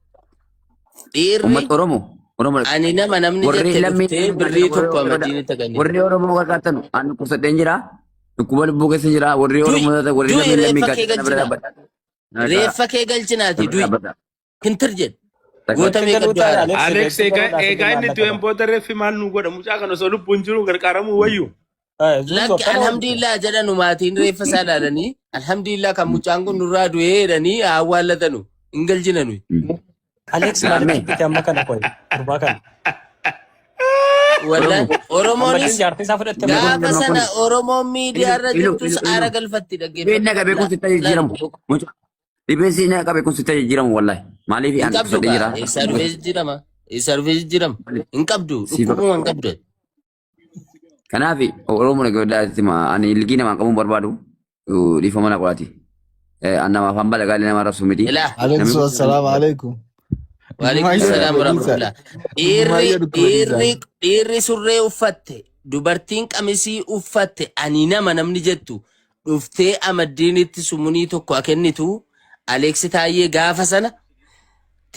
dhiirri Uummata Oromoo Oromoo ani nama namni warri jette lammii dhuftee birrii tokko Ahmaddiinitti warri kennite. Oromoo gargaartan ani dhukkubsadheen jira. Dhukkuba lubbuu keessa jira. Warri Du'i Oromoo taatan warri du'i lammii lammii reeffa kee gaazexaa bira galchina. dhaabbadhaa. Reeffa kee galchinaati Bira du'i. dhaabbadhaa. Kintir jedhe. Goota Reeffi meeqa galuu du'aara. taane Alex Alex reeffi egaa galuudhaaf illee egaa inni maallaqa du'een qaba. booda reeffi maal nu godha mucaa kana osoo lubbuun jiru gargaaramuu wayyu. Zuuzu Lakki akkana hojjeta. alhamdulillah jedhanu maatiin reeffa isaa ilaalanii alhamdulillah kan mucaan kun nurraa du'ee jedhanii haa awwaallatanu hin galchinanu. Alex maaliif Laammee jibbite amma kana qoy gurbaa kana. Wallahi Oromoo Oromoonis Ahmaddiin jaartii isaa fudhatte malee. namni kun gaafa lama kun sana Oromoon miidiyaa irra ilu ilu jirtus ilu aara ilu galfatti dhibeen dhaggeeffadhu. na qabee kun sitta jijjiiramu. Mucaa dhibeen si na qabee kun sitta jijjiiramu wallahi. Maaliif Hin ani qabdu dhukkubsadhee gaa jira. eessaa dhufee jijjiirama eessaa dhufee jijjiirama hin qabdu Si dhukkubuma hin qabdu. Kanaaf Oromoo dhaggeeffadhaa ani ilgii namaan qabuun barbaadu dhiifama na qoraati. An namaaf hamba dhagaalee nama rabsu miti. Ilaa Namni Alex, kun assalamu alaikum. waalaikum Dhugumayyuu salaam dhukkuba dhiisaa. warahmatullah. Dhiirri Dhugumayyuu dhukkuba dhiisaa. dhiirri dhiirri surree uffatte dubartiin qamisii uffatte ani nama namni jettu dhuftee Amaddiinitti sumunii tokko haa kennitu Aleeksi Taayyee gaafa sana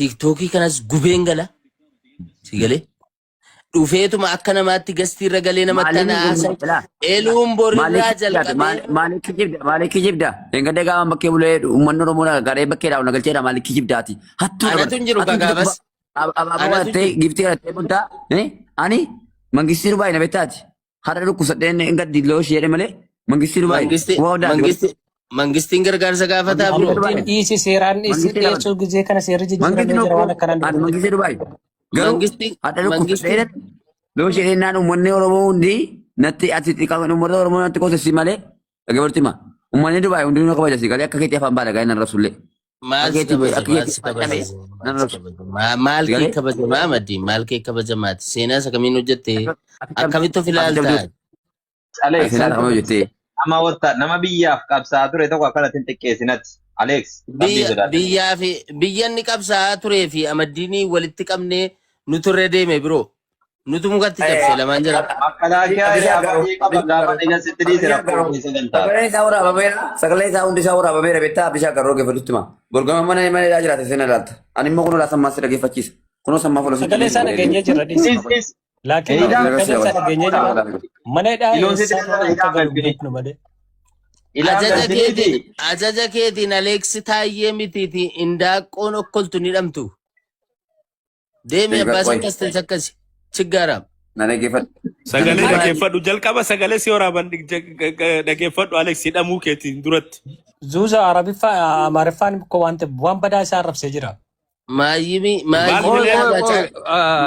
tiiktookii kanas gubeen gala si galee dhufeetuma akka namaatti gastii irra galee namatti Maaliif ana haasa'u ilaa eluun maaliif borirraa kijibda jalqabee maaliif kijibda maaliif kijibda engadda gaafa bakkee bulee uummanni Oromoo na garee bakkeedhaa na galcheedha maaliif kijibdaati hattuudha bara anatu hin jiru hattuun gaafas abaaboo anatu hin godhattee jiru giiftii godhattee bultaa ani mangistii Dubaay na beektaati har'a dhukkubsadheen gaddi looshii jedhe malee mangistii Dubaay mangisti waa hundaati mangisti mangistiin gargaarsa gaafataa mangistii biroo Dubaay Ahmaddiin dhiisi seeraan dhiisi mangistii Dubaay dhiyeessuu gizee kana seerri mangistii jijjiiramee jira waan akkanaan ani dubbate. mangistii Dubaay garuu mangisti har'a mangisti dhukkubsadheen looshii jedhee naan uummanni Oromoo hundi natti ati uummata Oromoo natti qoosessi malee dhaggeeffatti hima uummanni Dubaay hundinuu na kabaja si galee akka keetti afaan baala gaa'ee nan rabsullee maal akka si keetti kabaja akka maal keetti si afaan kabaja dhabee maal nan si rabsu kabaja maal si kee galee kabajamaa maddi maal kee kabajamaati seenaa isa kamiin hojjette akkamitti of ati ilaalta jabduu Alex, seenaa kamiin hojjette nama wata nama biyyaaf qabsaa'aa ture tokko akkanatti hin xiqqeessinati. Alex, rabbii biyya sodaadhu. biyyaa fi biyya inni qabsaa'aa turee fi amaddiinii walitti qabnee nutu irra deeme biroo nutu mukatti cabse lamaan jira Makalaakiyaa Abishaa yaa garuu baay'ee qaba gaafa dhiiga sitti dhiise rakkoo keessa galtaata. sagalee isaa waraabameera sagalee isaa hundi isaa waraabameera beektaa Abishaa garuu geeffachutti hima borgama mana mana hidhaa jiraate seenaa ilaalta ani immoo kunoo laasammaa si dhaggeeffachiisa kunoo sammaa fuula sitti Sagalee isaa dhageenyee jirra dhiisi. Is is Laakiin hidhaan sagalee isaa dhageenyee jirra. Mana hidhaa Iloon sitti eessaa dhiise akka hidhaan galu hin galchini. beeknu malee. Ilaan ajaja galchiniiti. keetiin ajaja keetiin Aleeksi Taayyee mitiiti indaaqqoon okkoltu ni dhamtu deemi abbaa Qoy akkas ta'es akkasi chiggaaraam na dhaggeeffadhu na Sagalee dhaggeeffadhu dhaggeeffadhu jalqaba sagalee si waraaban dhaggeeffadhu Alex hidhamuu keetiin duratti. Zuuza Arabiffaa Amaariffaan koo waan ta'eef waan badaa isaa arrabsee jira. Maayyimi Maal maayyimi jedhee? Qoy qoy dhaabachaa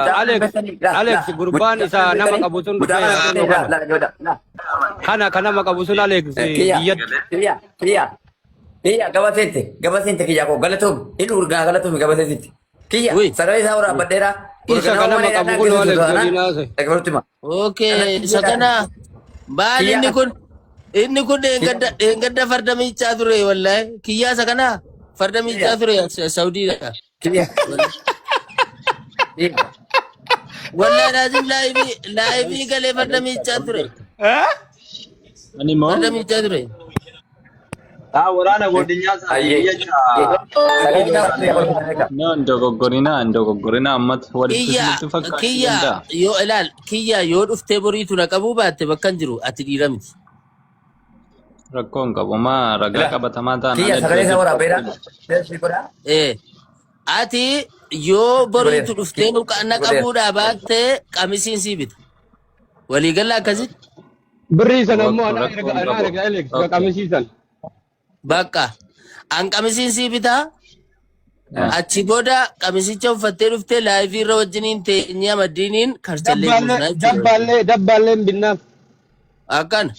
qoy Alex Alex gurbaan isa nama qabu sun dhufee naannoo kana. Kana kan nama qabu sun Alex Kiyya biyyatti. kiyya kiyya Kiyya gaba seente gaba seente kiyya koo galatoomi inni urgaa galatoomi gaba seentitti. Kiyya Wui. sagalee isaa waraabadheera. Isa Burganama kana mana maqaa hidhaa kun geessisu Alex taanaan waliin haasa'e. dhaggeeffadhutti hima. Okay, isa kana maal Kiyya inni kun inni kun dheengadda dheengadda farda miichaa ture wallahi kiyyaa isa kana farda miichaa ture Saudiidha. Kiyya kiyya Wallahi laazim laayivii laayivii galee farda miichaa ture. Eh? Ani immoo Farda miichaa ture. Taa waraana godinyaa isaa Ayyee. biyya jira. Sagalee isaa waraabadheera. no hin dogoggorinaa hin dogoggorinaa ammatti walitti Kiyya isinitti fakkaachuu kiyya danda'a. yoo ilaal kiyya yoo dhuftee boriitu na qabuu baatte bakka hin jiru ati dhiira miti. Rakkoo hin qabu maa ragaa Ila qabatamaa ta'an kiyya ala sagalee iddoo isaa waraabadheera. jirtu. Deessi godhaa. Eh ati yoo boriitu Godheera. dhuftee nu na Godheera. qabuudhaa baatte qamisiin sii bita. Waliigala akkasitti Birrii sana immoo anaa Rakkoo erga hin anaa qabu. erga Alex Okay. qamisiisan. bakka an qamisiin sii bitaa achi booda qamisicha uffattee dhuftee laayivii irra wajjiniin teenyee amaddiiniin karchallee Dabbaallee buusnaa jechuudha. dabbaallee dabbaallee hin binnaaf. Akkana.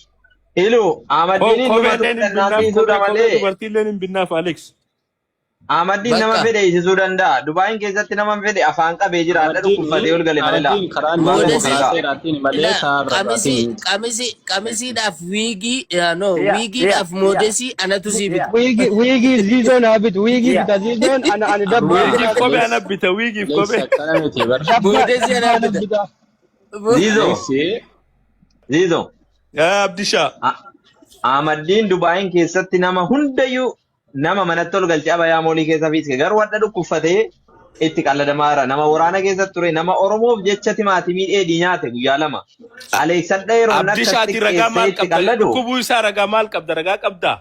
Ilu Ahmaddiin Kophee dhuma illeen hin dhannaa binnaaf siisuudha kophee kophee malee dubartii illeen hin binnaaf Alex. Ahmaddiin nama Bakka fedhe hiisisuu danda'a. Dubaayin keessatti nama fedhe afaan qabee jira. Adda dhukkubfatee ol gale malee laa. Amaddiin karaa inni deemu Moodesi karaa seeraatiin malee ila karaa qamisii ragaatiin miti. qamisii qamisiidhaaf wiigii yaa no Kiyya kiyya wiigiidhaaf kiyya moodesii anatu sii kiyya bita. Wiigii wiigii ziizoo naa bitu wiigii kiyya. bita ziizoon ana ani dabbaa Wiigiif anaa kophee bita. ana bita wiigiif Alex kophee. akkana miti bar. Dabbaa Moodesii dabbaa anaa na bita. bita. Ziizoo Alex Ziizoo Yaa Abdishaa. Ahmaddiin Dubaayin keessatti nama hundayyuu nama manatti ol galchee abayaa moolii keessa fiiske garuu hadha dhukkubfatee itti qalladamaa jira. Nama waraana keessa ture nama Oromoof jecha timaatimii dheedhii nyaate guyyaa lama. Alex hadha yeroo inni akkas Abdishaati ragaa xiqqeessee maal itti qabda? qalladu Dhukkubuu isaa ragaa maal qabda? Ragaa qabdaa?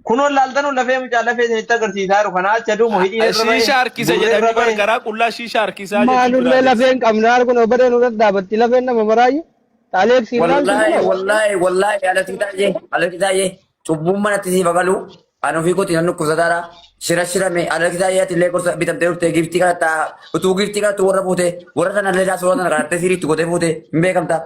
kunoon laaltanuu lafee mucaa lafee isinitti agarsiisaa jiru kanaa acha duumu hidhiin irra ba'e Shiishaa harkisa gurri irra jedhanii bar ba'e. garaa qullaa shiishaa harkisaa jechuu jira Maalullee Alex. lafeen qabna kun obboleen nurra dhaabatti lafeen nama maraayyuu. Alex ilaaltu Wallaahi kunoo. wallaahi wallaahi alatti taa'ee alatti taa'ee cubbuun manatti siif agalu ani ofii kooti nan dhukkubsataadha. Shira shirame alatti taa'ee ati illee gorsa bitamtee dhuftee giftii kana taa utuu giftii kanatti warra fuute warra sana illee suuraa sana kanattee siriitti gootee fuute hin beekamta.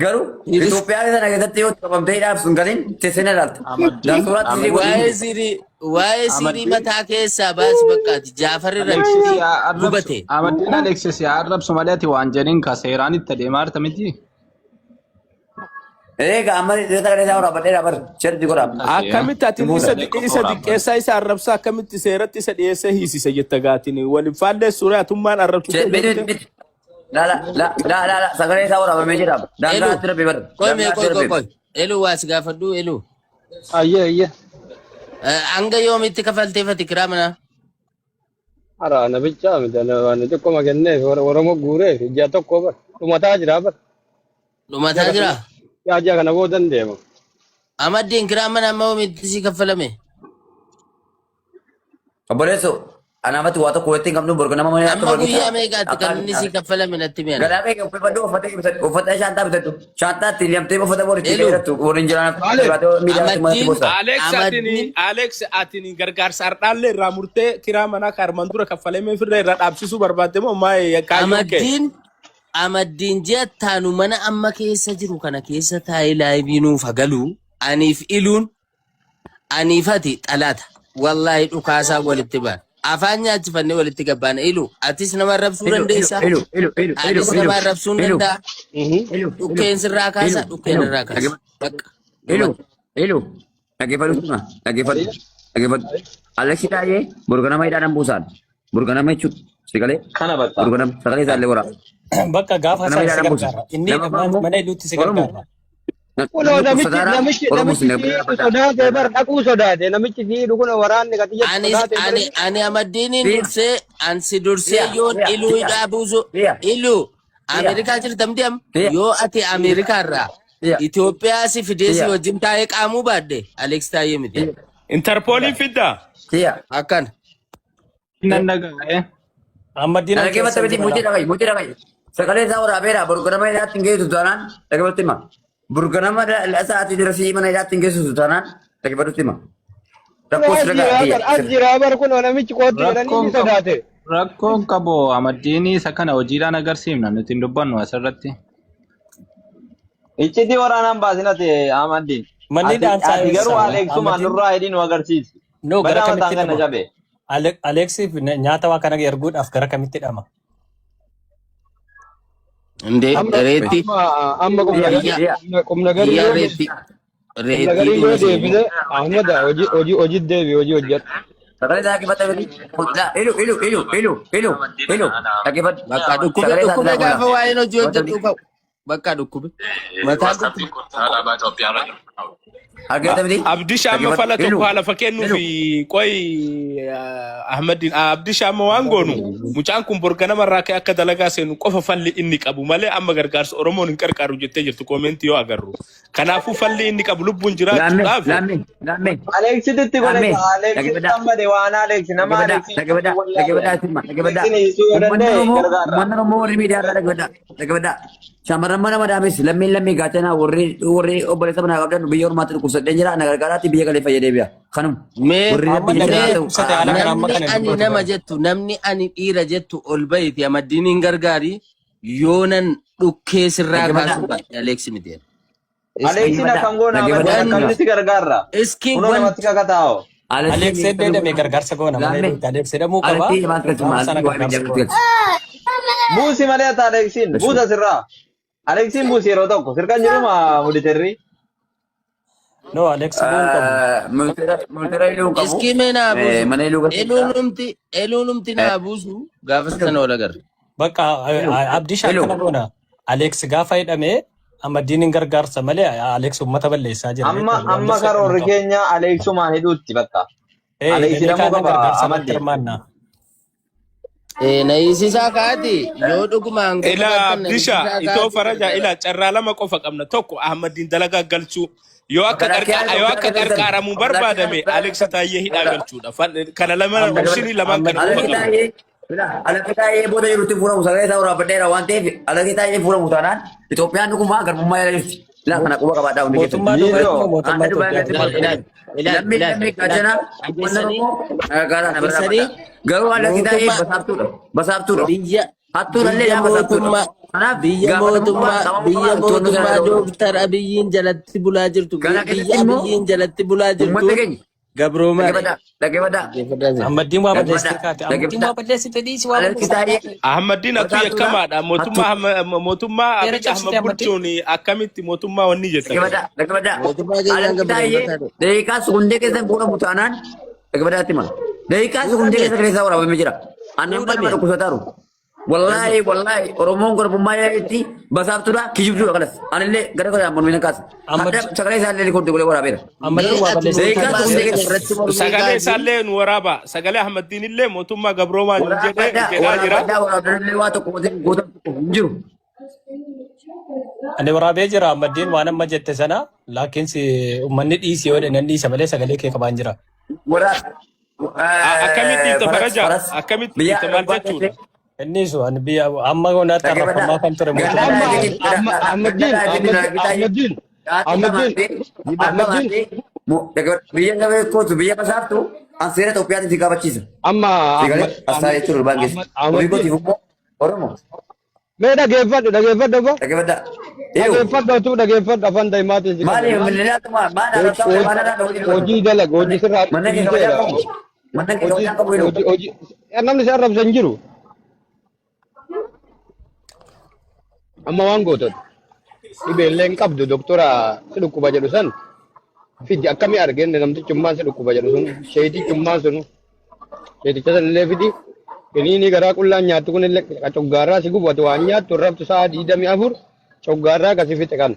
Garuu Itoophiyaa sana keessatti yoo qabamtee hidhaaf sun galin teessee na ilaalta. Amaddiin Suuraatti sirii godhi. Waa'ee sirii waa'ee sirii Amaddiin mataa keessaa baasi bakkaati Jaafar Alex irratti si haa arrabsu. gubate. Amaddiin Alex si haa arrabsu malee ati waan jedhin ka seeraan itti adeemaa jirta miti. Egaa amma sagalee isaa waraabadheera bar sherdi godha. Akkamitti ati Hin fuudha. isa isa xiqqeessaa isa arrabsaa akkamitti seeratti isa dhiyeessee hiisisa jetta gaatiin waliin faalleessuure atummaan arrabsu kee Miti gartee. miti. La la la la la la sagalee isaa waraabamee jira. Elu Daangaatti rabbi bar. qoy mee Daangaatti qoy qoy rabbi. qoy elu waa si gaafadhu elu Ayyee ayyee. Hanga yoomitti kafalteefati kiraa manaa? Ara ana bichaa miti ana ana xiqqoma kenneef Oromoo guureef ji'a tokko bar dhumataa jira bar. Ji'a Dhumataa kana jira? yaa ji'a kana boodan deema. Amaddiin kiraa mana amma yoomitti si kaffalame? Obboleesso anaafatti waa tokko walitti hin qabnu borga nama mana Amma guyyaa meeqaatti kan inni si kaffalame natti mi'ana? Gadaa kee uffifadhu uffata uffata shaantaa bitadhu. Shaantaa ittiin deemtee uffata bor ittiin Elu. dheerattu waliin jiraan Maali? miidiyaa manatti Amaddiin bosa. Alex atini Amaddiin Alex atini gargaarsa ardhaallee irraa murtee kiraa manaa ka armaan dura kaffalamee firra irraa dhaabsisuu barbaadde moo maayee kaayyoon kee? Amaddiin Amaddiin ji'a taanu mana amma keessa jiru kana keessa taa'ee laayivii nuuf hagalu aniif iluun aniif ati xalaata wallaahi dhukaasaa walitti baana afaan nyaachifannee walitti gabbaana ilu atis nama arrabsuu Ilu ilu dandeessa ilu ilu ilu ilu anis ilu nama arrabsuu ilu danda'a ilu ilu dhukkeen sirraa kaasa ilu dhukkeen ilu irraa kaasa bakka ilu dhumate. ilu dhaggeeffadhu suma dhaggeeffadhu dhaggeeffadhu. Aleksi taa'ee burga nama hidhaan buusaan burga nama jechuudha si galee Kana bakka. burga nama sagalee isaallee waraaba. Bakka gaafa Nama isaan si hidhaan buusa. gargaara. Inni Lammaffaa immoo mana hidhuutti si Oromoo gargaara. Kunoo namni namichi kuffataara namichi Oromoo namichi sin siidhu sodaate bar dhaquu sodaate namichi siidhu kun waraanni katiyyatti Ani sodaate ani bira ani amaddiiniin Si'a dursee an si dursee si'a yoon si'a iluu si'a hidhaa buusu si'a iluu si'a Ameerikaa jirtamti am si'a yoo ati Ameerikaa irraa si'a Itoophiyaa si fidee si si'a wajjin taa'ee qaamuu baadde Alex taa'ee miti. si'a Interpooliin fiddaa? si'a. Akkana. Nan dhaga'e. Amaddiin an Dhaggeeffatta keessa miti jira mucii laa. dhaga'i mucii dhaga'i. Sagalee isaa waraabeera burganama hidhaatti hin geessu taanaan dhaggeeffatti hima. Burganama sa'aatii dura si'ii mana hidhaatti hin geessu taanaan dhaggeeffatutti hima. Kunoo Rakkoo as sirra jira ga'a bar as jira bar kunoo namichi kootti jedhanii Rakkoon ni qabu. sodaate. Rakkoon qabu amaddiin isa kana hojiidhaan agarsiifna nuti hin dubbannu asirratti. Iccitii waraanaan baasin ati Ahmaddiin. Manni Ati dhaansaa ati garuu eessa? Aleeksumaan Amaddiin nurraa hidhii nu agarsiisi. No, gara Badaa mataan kamitti kana dhama? cabe. Alexiif nyaata waa kana erguudhaaf gara kamitti dhama? Indee Amma reetti amma amma qubna biyya qubna garii biyya yoo reetti qubna reettii garii yoo dhuma seenu. deebise Ahmad hojii hojii hojii deebi hojii hojjedhu. Sagalee dhaggeeffadha miti. Ilu ilu ilu ilu ilu ilu dhaggeeffadhu. Bakka dhukkube Sagalee dhukkube isaati gaafa laa waa'een hojii hojjedhu ka'u. Bakka dhukkube. Mataa dhukkube. Dhaggeeffadha miti. Abdisha amma fala Dhaggeeffadhu. Ilu tokko haala fakkeennu ilu fi qoy Ahmadiin Abdisha amma waan goonu mucaan kun borga namarraa ka'e akka dalagaa seenu qofa falli inni qabu malee amma gargaarsa Oromoon hin qarqaaru jettee jirtu koomentii yoo agarru. Kanaafuu falli inni qabu lubbuun Laammee jiraachuudhaaf laammee laammee Aleeksitti itti godhe laammee Aleeksitti dhaggeeffadha. hambade waan Aleeksi nama Dhaggeeffadha Aleeksi dhaggeeffadha dhaggeeffadha sirma dhaggeeffadha. Aleeksin hiisuu yoo Uummanni danda'e Oromoo gargaarra. uummanni Oromoo warri miidiyaa irraa dhaggeeffadha dhaggeeffadha. Shamarran mana madaamis lammiin lammii gaachanaa warri warri obboleessa manaa qabdan biyya ormaatti dhukkubsadhee jira na gargaaraatti biyya galee fayyadee biya. Kanuma Mee warri Amma rabbi namni jechaa mee ta'u dhukkubsate haala kana amma namni kana hin ani dubbatu nama bara. jettu namni ani dhiira jettu ol bahiti amaddiin hin gargaari yoonan dhukkee sirraa dhaggeeffadha kaasuu baadhe Aleeksi miti. Iski Aleeksin dhaggeeffadha akkam goona Ahmadiin dhaggeeffadha wanti akkamitti gargaarra? iski Kunoo namatti wanti kakataa'o. Alex Alessi heddeedhame gargaarsa goona malee laammee beekta. Alex jedhamuu qaba. Alessi maal galchu Gaafa maal sana waa'ee gargaarsa miidiyaa goona. galchu. Buusi malee ati Aleeksiin buusa sirraa. Aleeksiin buusi yeroo tokko sirkan jiruma muditerri. No, Alex bu'uu hin qabu. Multeera iluu hin qabu. iski mee naa buusu Mana iluu galchu. eluunumti eluunumti naa buusu gaafa sana ol agarra. Bakka Ilu Abdisha ilu akkana goona. Alex gaafa hidhame Ahmadiin hin gargaarsa malee Alex uummata balleessaa jira Amma beekta. amma Duraan dursa hidhamuu karoorri qaba. keenya Aleeksumaan hidhuutti bakka. Ee Aleeksi hidhamee hidhamuu kaanaan qaba gargaarsa irratti Ahmadiin. hirmaanna. Na hiisisaa kaati yoo dhuguma aangoo Ila qabaattan na Abdisha hiisisaa itoo kaati faraja gargaara. ila carraa lama qofa qabna tokko Ahmadiin dalagaa galchuu yoo akka Makalaakiyaa yoo akka keessan qarqaaramuu barbaadame Alex Taayyee hidhaa galchuudha. Kana lama opshinii lamaan kana qofa Alakki qabna. taa'ee alakki taa'ee booda jirutti fuuramu sagalee isaa waraabadheera waan ta'eef alakki taa'ee fuuramu taanaan Itoophiyaan dhugumaa garbummaa jala jirti. Ilaa kana quba qabaadhaa hundi keessan. Mootummaa Dubaay Yiiroo. moo mootummaa Aanna Dubaay Itoophiyaati? keessatti Ilaal maal ilaal ilaal Lammii ilaal lammii ilaal gaachanaa uummanni dhageessanii Oromoo gargaaraa na bira dhageessanii dhaabbata. Garuu alakki taa'ee mootummaa basaaftuudha. Basaaftuudha. biyya Hattuudhallee biyya yaa basaaftuudha. mootummaa Kanaaf biyya gaafatamummaa mootummaa qabamuu biyya qaba to'annoo sana mootummaa ta'uu qaba. Dooktar Abiyyiin jalatti bulaa jirtu Kana biyya keessatti immoo Abiyyiin jalatti bulaa uummata jirtuun keenya gabroomaadha. dhaggeeffadhaa dhaggeeffadhaa Dhaggeeffadhaa jira. Ahmadiin waa balleessitee dhaggeeffadhaa kaate. Ahmadiin dhaggeeffadhaa. waa balleessite dhiisi waa Alakki balleessite taa'ee kaate. Ahmadiin atu basaaftuudha. yakkamaadha. Hattuu. Mootummaa mootummaa Seera Abiy cabsite Ahmad Ahmadiin. bulchuun akkamitti mootummaa wanni jetta kana. Dhaggeeffadhaa dhaggeeffadhaa. Mootummaa keenyaan Alakki taa'ee gabroonfataa ta'e. daqiiqaa sekondee keessan fuudhamu taanaan dhaggeeffadhaatti hima. Daqiiqaa sekondee Fuudhame keessa keessaa waraabamee jira. Ani amma nama fuudhame dhukkubsataaru. Wallaahi wallaahi Oromoon garbummaa yaa'etti basaaftuudha kijibduudha kanas. Anillee gara kanaan mormina kaasa. Ahmad Hadha sagalee isaallee rikoordi godhee waraabeera. Ahmadiin mee waa ati balleessitee Daqiiqaa mootummaa sekondee keenya keessa irratti mormii Sagalee kaasi isaallee nu waraaba. Sagalee Ahmadiin illee mootummaa gabroomaa nu jedhee waraabadhaa jedhaa jira. waraabadhaa waraabadhaa waa tokko goota tokko hin jiru. Ani waraabee jira Ahmadiin waan amma jette sana laakiin uummanni dhiisi yoo jedhe nan dhiisa malee sagalee kee qabaan jira. Waraab Akkamitti dhiifta faras faraja? faras Akkamitti biyya dhiifta maal Awurooppaa jechuudha? keessatti Innis ani biyya amma naatti dhaggeeffadhaa. arrabfamaa kan ture Ganda mootummaa Amma dhaabii amma Ahmadiin ganda dhaabii Ahmadiin Ahmadiin Ahmadiin Ahmadiin biyya saba kootu biyya basaaftu an seera Itoophiyaatiin si gaafachiisa. amma Si galee asxaa jechuun ulbaan keessa. Ofii Ahmadiin kootiif immoo Oromoo mee dhageeffadhu dhageeffadhu obbo dhaggeeffadhaa. Eewu dhageeffadhu atuu dhageeffadhu afaan daa'imaatiin si qabe maali mililaatuma maal arrabsaa maal arrabsaa hojii dubbatu. hojii dalag hojii sirraa Mana kee kabajaa dhiiseera qabu. Mana kee hojii kabajaa qabu yeroo. hojii hojii namni si arrabsa hin jiru amma waan gootan dhibeellee hin qabdu doktora si dhukkuba jedhu san fidi akkamii argenne namtichummaan si dhukkuba jedhu sun sheetichummaan sunu sheeticha sanillee fidi kiniinii garaa qullaan nyaattu kunillee coggaarraa si gubatu waan nyaattu raftu sa'a 24 coggaarraa kasi fixe kan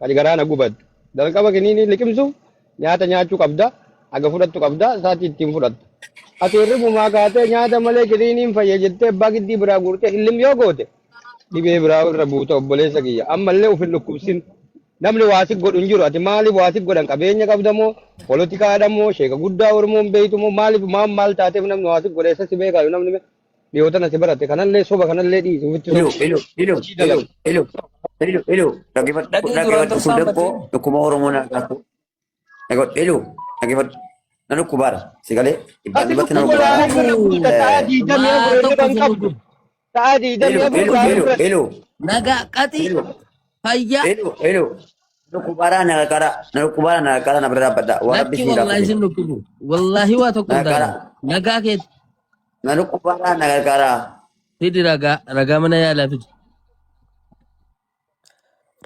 kan garaa na gubattu jalqaba kiniinii liqimsuuf nyaata nyaachuu qabda haga fudhattu qabda sa'aatii ittiin fudhattu ati hirribumaa kaatee nyaata malee kiniiniin fayya jettee abbaa giddii biraa guurtee hillim yoo goote dhibee biraa irra buuta obboleessa kiyya ammallee of hin dhukkubsin namni waa si godhu hin jiru ati maaliif waa si godhan qabeenya qabda moo poolotikaadha moo sheeka guddaa oromoon beeytu moo maaliif maal maal taateef namni waa si godhe eessa si beekaa namni dhiyoota na si barate kanallee soba kanallee dhiisi ofitti Ilu soba ilu ilu hojii ilu dalag ilu ilu ilu dhaggeeffadhu Dhagee duraan dhaggeeffadhu dursaa kun dabboo Ahmadiin. dhukkuba Oromoo na gaafatu. Dhaggeeffadhu ilu dhaggeeffadhu na dhukkubaara si galee dhibbaan ati dhibbatti na dhukkuba dhukkubaara. laala irra buuta sa'a digdamii Waa afur tokko hirriba hin si qabdu dhugu. sa'a Ilu digdamii afur ilu laala ilu irra ilu Nagaa qaxi ilu fayyaa ilu ilu Dhukkubaadhaa na qarqara. Na dhukkubaadhaa na qarqara na bira dhaabbadha. Waa rabbi Lakki isin wallaahi gaafate. sin dhukkubu. Wallaahi waa tokko Na hin taane. qarqara. Nagaa keeti. Na dhukkubaadhaa na qarqara. Fidi ragaa ragaa mana yaalaa fidi.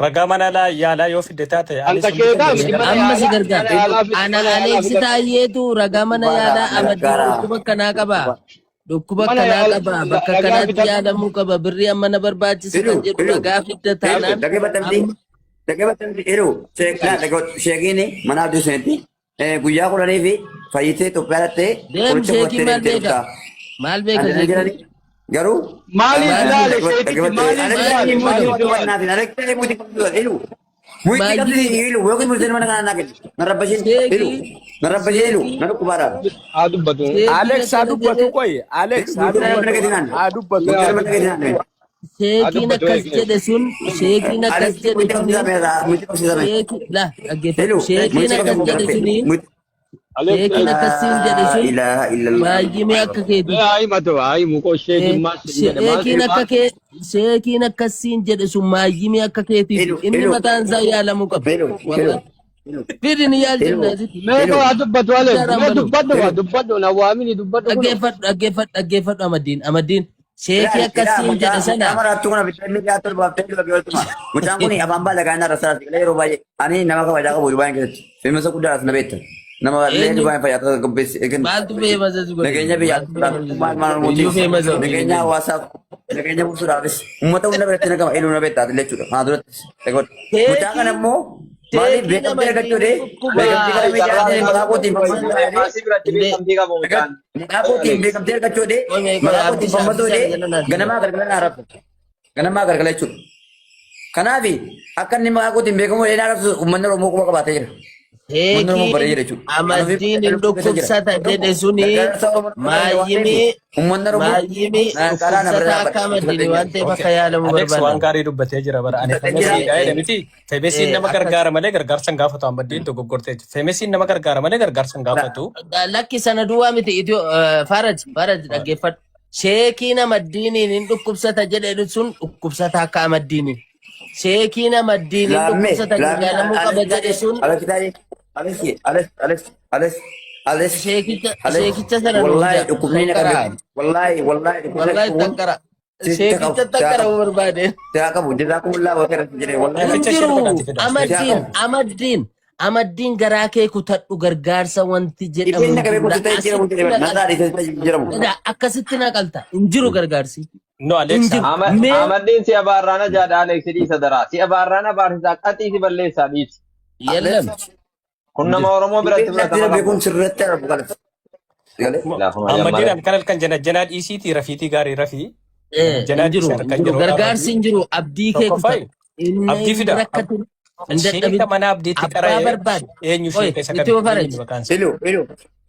Ragaa mana yaalaa yoo fidde taate anis Anka hundi sheekaa keenya miti si mana Amma si yaalaa gargaara. mana yaalaa fidi Ana mana yaalaa Aleeksi fidadhu. Taayyeetu ragaa mana yaalaa Dhukkubaadhaa na Amaddiin qarqara. dhukkuba akkanaa qaba. Dhukkuba Mana akkanaa yaalaa qaba. Bakka ragaa akkanaatti fidadhu. yaalamuu qaba. Birrii amma na barbaachisa Ilu kan jedhu ilu ragaa fidda ilu taanaan dhaggeeffatamti amma dhaggeeffatamti ilu sheekiin mana abdii seenti guyyaa 10 fi fayyitee Itoophiyaa dhattee deem qoricha sheekiin fudhattee maal deemtee beeka? dhufta. Maal beeka Ani sheekiin? jedhani garuu Maaliif Maal ilaale beeka? sheekichi maaliif ilaale Maal maaliif ilaale? Maal Sheekii sheekii Haa dubbatu. sheekiin Alex haa akkana dubbatu jedhe qoy. Alex haa dubbatu. Haa dubbatu. Haa sheekiin dubbatu akkas eegi. jedhe sun sheekiin akkas jedhe suni sheekii la dhaggeeffadhu sheekiin akkas jedhe suni Alex sheekiin akkasiin jedhe sun baay'imee akka keeti. Mee haa himatu haa himu koo sheekiin maal siin jedhe maal Sheekiin akka kee sheekiin akkasiin jedhe sun maayyimii akka keetiif inni mataan isaa yaalamuu qaba. Wallahi. Fidi ni yaalchifna asitti. Mee koo haa dubbatu Alex Jaaraan mee banuu. dubbadhu haa dubbadhu na waamini dubbadhu kunoo. Dhaggeeffadhu dhaggeeffadhu dhaggeeffadhu Amaddiin Amaddiin sheekii akkasiin jedhe sana Mucaan kun afaan baala gaanaa irra sarara yeroo baay'ee ani nama kabajaa qabu Dubaay keessatti feemasa guddaadhaas na beekta. Nama illee eenyu Dubaay fayyaa akka qopheessi maaltu feemasa si godhe nageenya biyyaa maaltu feemasa si maal maal godhe iyyuu mootii feemasa nageenya hawaasaaf nageenya buusuudhaafis uummata hunda biratti nagama eeluu na beekta ati jechuudha. Haa duratti mucaa kana sheekii immoo maaliif sheekii beekamtii Amaddiin argachuu dee dhukkuba beekamtii gara miidiyaatiin maqaa kootiin Embaasii biratti Indee beekamtii qabu mucaan. maqaa kootiin beekamtii argachuu dee qoy qoy maqaa kootiin Abdisha fammatoo Abdisha dee jala naa ganamaa galgala naa rafu ganamaa galgala jechuudha. Kanaaf akka inni maqaa kootiin beekamu dee naa rabsu uummanni Oromoo quba qabaatee jira. Uummanni Oromoo baree Sheekiin jira jechuudha. Kan ofii Amaddiin hin lubbuu keessa jira. dhukkubsata Tokko jedhe suni gargaarsa Oromoo barbaada waan ta'eef maayyimii uummanni Oromoo maayyimii karaa na bira dhukkubsataa akka dhaabbata. Amaddiin waan ta'eef Okay. akka yaalamu Alex waan barbaadan. gaarii dubbatee jira bara. Ani Dubbatee jira. feemesiidha jedhe miti. Feemesiin nama Akkas gargaara malee gargaarsa hin gaafatu. Amaddiin dogoggortee jirti. Feemesiin nama gargaara malee gargaarsa hin gaafatu. Lakki sana duwwaa miti itiyoo Faraj Faraj dhaggeeffadhu. Sheekiin Amaddiiniin hin dhukkubsata jedhe sun dhukkubsata akka Amaddiiniin. Sheekiin Amaddiiniin Laammee dhukkubsata laammee yaalamuu qaba Alex jedhe sun Alex Alex Alex Alex Alex Alex sheekicha Alex sheekicha sana nuuf wallahi fida. dhukkubni na qabe Tanqaraa. wallahi wallahi dhukkubni Wallahi kun tanqara. sitti qabu Sheekicha siyaa tanqara qabu barbaade. siyaa qabu jazakumullah wa khairan jedhe wallahi Hin Sheekicha share jiru. godhaati fida. siyaa Amaddiin qabu Amaddiin Amaddiin garaa kee kutadhu gargaarsa wanti jedhamu dhibeen na hin qabe jiru. kun sitti jiramu Asitti jedhe na narraa qalta. dhiisee sitti jiramu Akkasitti na qalta. Hin jiru gargaarsi. No Hin Alex jiru. Mee Amaddiin si abaarraana jaadha Alex dhiisa daraa. Si abaarraana abaarsisaa qaxii si balleessaa dhiisi. yallam Kun hin nama jiru. Oromoo biratti dhibeen natti fudhatama darbe qabu. kun sirratti argamu kanas galee Laafuma Amaddiin jammara. halkan halkan jana janaa dhiisiitii rafiitii gaarii rafii. Hin Janaa jiru dhiisii hin halkan jiru yeroodhaa gargaarsi rafii. hin jiru abdii kee Tokkoffaayi kutadhu. Inni abdii hin fida. rakkatin hin Sheeka dadhabin mana abdiitti abbaa qara'ee barbaade. eenyu Oye sheeka isa kami itiyoo faraj eenyu maqaan isaa. ilu ilu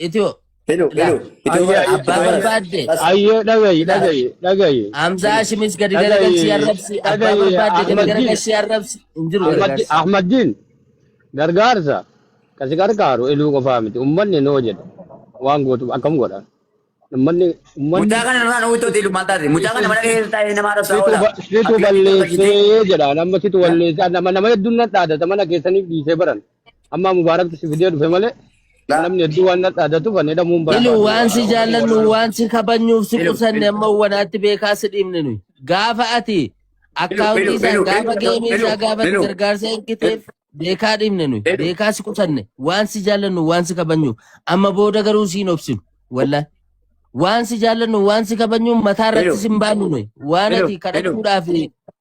itiyoo ilu laa ilu itoo Ayyee bara abbaa itoo bara barbaadde bas ayyee dhagayi laa dhagayi dhagayi Hamzaa Hashimis gadi dhagayi garagalchii arrabsi abbaa dhagayi barbaadde gadi Ahmaddiin garagalchii arrabsi hin jiru gargaarsi. Ahmaddiin gargaarsa kasi gargaaru iluu qofaa miti ummanni noo jedha waan gootu akkam godha ummanni ummanni Mucaa kana irraa dhowwitoo ilu maal taate mucaa kana mana keessa taa'ee nama arrabsaa situ oola situ ati yoo itoo tolchitee balleessee jedha nama situ balleessee nama nama hedduun na dhaadata mana keessaniif dhiisee baran amma mubaaraktu si fidee dhufe malee laa namni hedduu waan na dhaadatuuf ani hidhamuun Ilu barbaadu waan si jaallannu waan si kabajnuuf si ilu qusanne ilu amma wanaatti beekaa si dhiibne nuyi. Gaafa ati ilu akkaawuntii ilu isaa ilu gaafa ilu geemii ilu isaa gaafa ati ilu gargaarsa ergiteef beekaa dhiibne nuyi ilu beekaa si qusanne waan si jaallannu waan si kabajnuuf amma booda garuu siin obsinu wallahi waan si jaallannu waan si kabajnuuf mataa irratti ilu sin baannu nuyi waan ilu ati ilu kadhachuudhaaf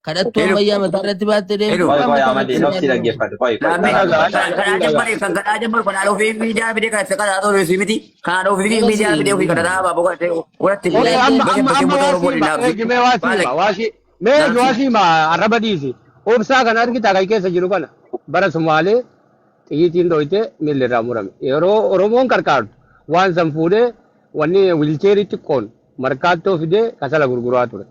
kadhattuu ilu ammayyaa mataa irratti baattee deemtu ilu Qoy waan qoy mataa irratti Amaddiin sin obsi baannu nuyi. dhaggeeffadhu. Qoy qoy Laammee karaa dhagaa karaa. kan kadhaa dhagaa jammare kan kadhaa jammare kan haadha ofii miidiyaa fidee kan kadhaa ta'uu si miti kan haadha ofii miidiyaa fidee ofii kadhataa abaaboo godhatee godhatti Okay, fidee amma bakka amma bakka amma uummata waa Oromoo siima naaf eegi mee waa siima baala waa si mee eegi waa naaf siima arraba dhiisi obsaa kana argita kan keessa jiru kana bara Sumaalee xiyyiitiin dhoyte miilli irraa murame yeroo Oromoon qarqaartu waan san fuudhee wanni wiilcheerii xiqqoon markaattoo fidee kasala gurguraa ture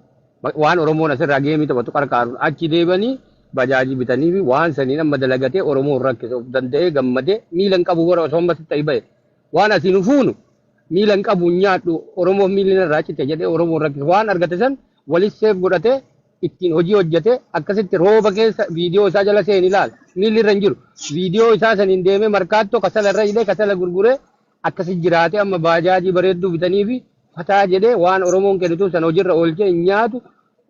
waan Oromoon asirraa geemii taphatu qarqaaruun achi deebanii bajaajii bitanii fi waan saniin amma dalagatee Oromoon rakkise of danda'ee gammadee miila hin qabu bara osoo ammas ta'e bahe waan asiin fuunu miila hin qabu hin nyaadhu Oromoof miilli narraa cite jedhee Oromoon rakkise waan argate san walis seef godhatee ittiin hojii hojjete akkasitti rooba keessa viidiyoo isaa jala seeni ilaala. Miilli irra hin jiru. Viidiyoo isaa saniin deemee markaattoo kasala irra hidhee kasala gurguree akkasi jiraatee amma baajaajii bareedduu bitanii fi fataa jedhee waan Oromoon kennitu sana hojiirra oolchee hin nyaatu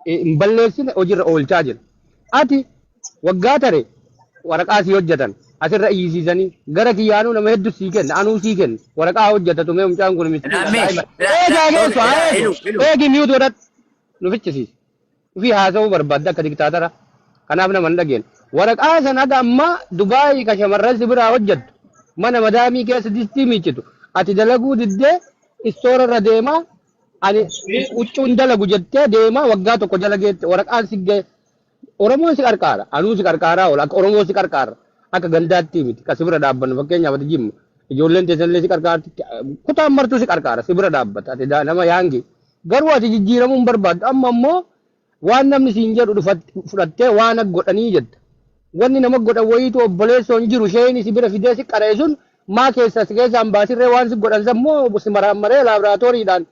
hin balleessine hojiirra oolchaa jira. Ati waggaa tare waraqaa sii hojjetan asirra iyyisiisanii gara kiyyaanuu nama hedduu sii kenna anuu sii kenna waraqaa hojjetatu mee mucaan kun miskiina Laammee. daa'ima. Eegaa geessu haa eegu eegi mute godhadhu nu fichisiisi. Ufii haasa'uu barbaadda akka diktaatara. Kanaaf nama hin dhageenye. Waraqaa sana haga ammaa Dubaayii ka shamarran si biraa hojjettu mana madaamii keessa distii miiccitu ati dalaguu diddee istoora irra deemaa ani huccuu hin dalagu jettee deemaa waggaa tokko jala geette waraqaan si ga'e. Oromoon si qarqaara. Anuu si qarqaaraa oola. Akka Oromoo si qarqaara. Akka gandaatti miti. Ka si bira dhaabbannu fakkeenyaaf ati jimma. Ijoolleen teessanillee si qarqaarti. Kutaan martuu si qarqaara. Si bira dhaabbata. Ati nama yaangi. Garuu ati jijjiiramuu hin barbaaddu. Amma immoo waan namni siin jedhu fudhattee waan akka godhanii jetta. Wanni nama godhan wayiitu obboleessoo hin jiru. Isheen si bira fidee si qara'e sun maa keessa si keessaan baasirree waan si godhan san immoo si maraammaree laaboraatooriidhaan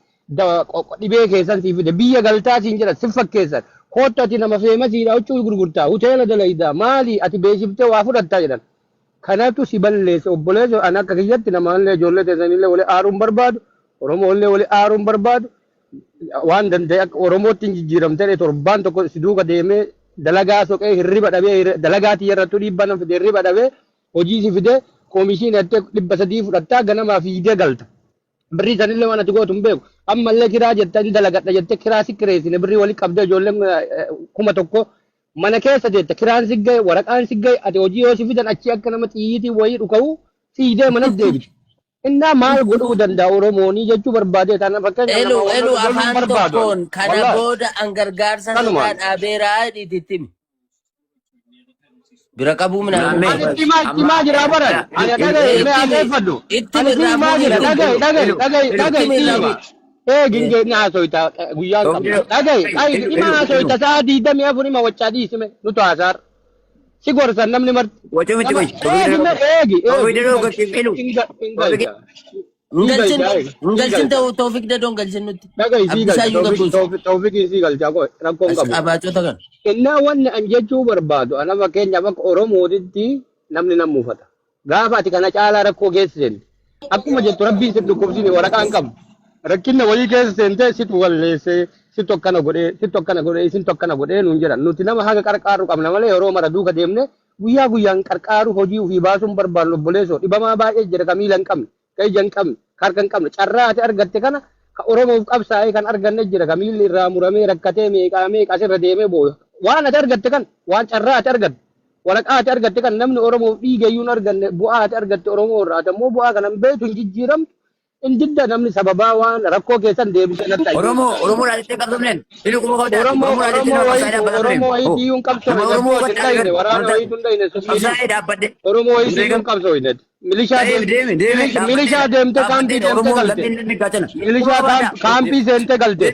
dhibee keessan sii fide. Biyya galtaa siin jedhan si fakkeessan. Koottu ati nama feemasiidha huccuu gurgurtaa hoteela dalaydaa maali ati beeksiftee waa fudhattaa jedhan. Kanatu si balleesse obboleessoo ani akka kiyyatti namaallee ijoollee teessanillee wali aaruun barbaadu Oromoollee wali aaruun barbaadu waan danda'e akka Oromootti hin jijjiiramte jedhee torbaan tokko si duuka deemee dalagaa soqee hirriba dhabee dalagaa tiyya irrattuu dhiibbaa nan fide hirriba dhabee hojii si fidee koomishiin hattee 300 fudhattaa ganamaa fiigdee galta. Birrii sanillee waan ati gootu hin beeku. Ammallee kiraa jetta hin dalagadha jettee kiraa si kireessine birrii wali qabdee ijoolleen 1000 mana keessa teetta kiraan si gahe waraqaan si gahe ati hojii yoo si fidan achii akka nama xiyyiitii wayii dhuka'u fiigdee manatti deebite. Innaa maal godhuu danda'a Oromoonii jechuu barbaadee taana fakkeenyaaf Elu nama elu loluu hin afaan barbaadu ani. tokkoon kana Wallaahi booda an gargaarsa sirraa kanumaan. dhaabeeraa jedhiitti itti himi. Bira qabuu minaamin Laammee. Ani itti himaa itti himaa jira baran. Ani dhagaye Itti mee himi akeeffadhu. itti Ani himi si irraa himaa fuudhii jira itti himi. dhagaye dhagaye dhagaye Itti dhagaye himi si irraa hima. fuudhi. Eegi hin jee ni haasoyta guyyaan qabna. Dhagaye dhagaye hima haasoyta sa'a 24 hima waccaa dhiisime nutu haasaar. Si gorsan namni marti. Wacuu miti Nama qoy. eegi mee eegi eegi Toofiq hin galcha Hin hin galchin galcha eegi hin hin galchin galcha. ta'u Toofiq Dadoo hin galchin nutti. Dhagaye sii galcha Abdisaayyuu Toofiq gabbuusu. Toofiq Toofiq sii galcha qoy rakkoon qabu. Ashqabaacota kana. Innaa wanni an jechuu barbaadu ana fakkeenyaaf akka Oromootitti namni nan muufata. Gaafa ati kana caalaa rakkoo keessa seente. Akkuma jettu rabbiin si dhukkubsine waraqaa hin qabdu. Rakkinna wayii keessa seentee situ walleessee situ akkana godhee situ akkana godhee isintu akkana godhee nuun jedhan. Nuti nama haga qarqaarru qabna malee yeroo mara duuka deemne guyyaa guyyaan qarqaaru hojii ofii baasuun barbaannu obboleessoo dhibamaa baay'ee jira ka miila hin qabne ka ija hin qabne ka harka hin qabne carraa ati argatte kana ka Oromoof qabsaa'ee kan arganne jira ka miilli irraa muramee rakkatee meeqaa meeqa asirra deemee booya waan ati argatte kana waan carraa ati argatte Waraqaa ati argatte kan namni Oromoof dhiige iyyuu hin arganne bu'aa ati argatte Oromoo irraa ati ammoo bu'aa kana hin beektu hin jijjiiramtu hin didda namni sababaa waan rakkoo keessan deebisee natti ayyu. Oromoo Oromoo laaltee qabsoofneen inni quba qabdaa Oromoo Oromoo laaltee Oromoo nama wayitu qabsaa'ee dhaabbataa Oromoo tureen. wayitu iyyuu hin Nama qabsoofne Oromoo jettee ati hubadhaa hin dhayne agarra. waraana wayitu hin dhayne summiidhi. Qabsaa'ee dhaabbadhe. Oromoo wayitu iyyuu hin qabsoofne. Milishaa Deemi deemi deemi milishaa deemte kaampii dhaabbattee deemte Oromoo galte. lammiin inni gaachana. Milishaa kaampii seente galte.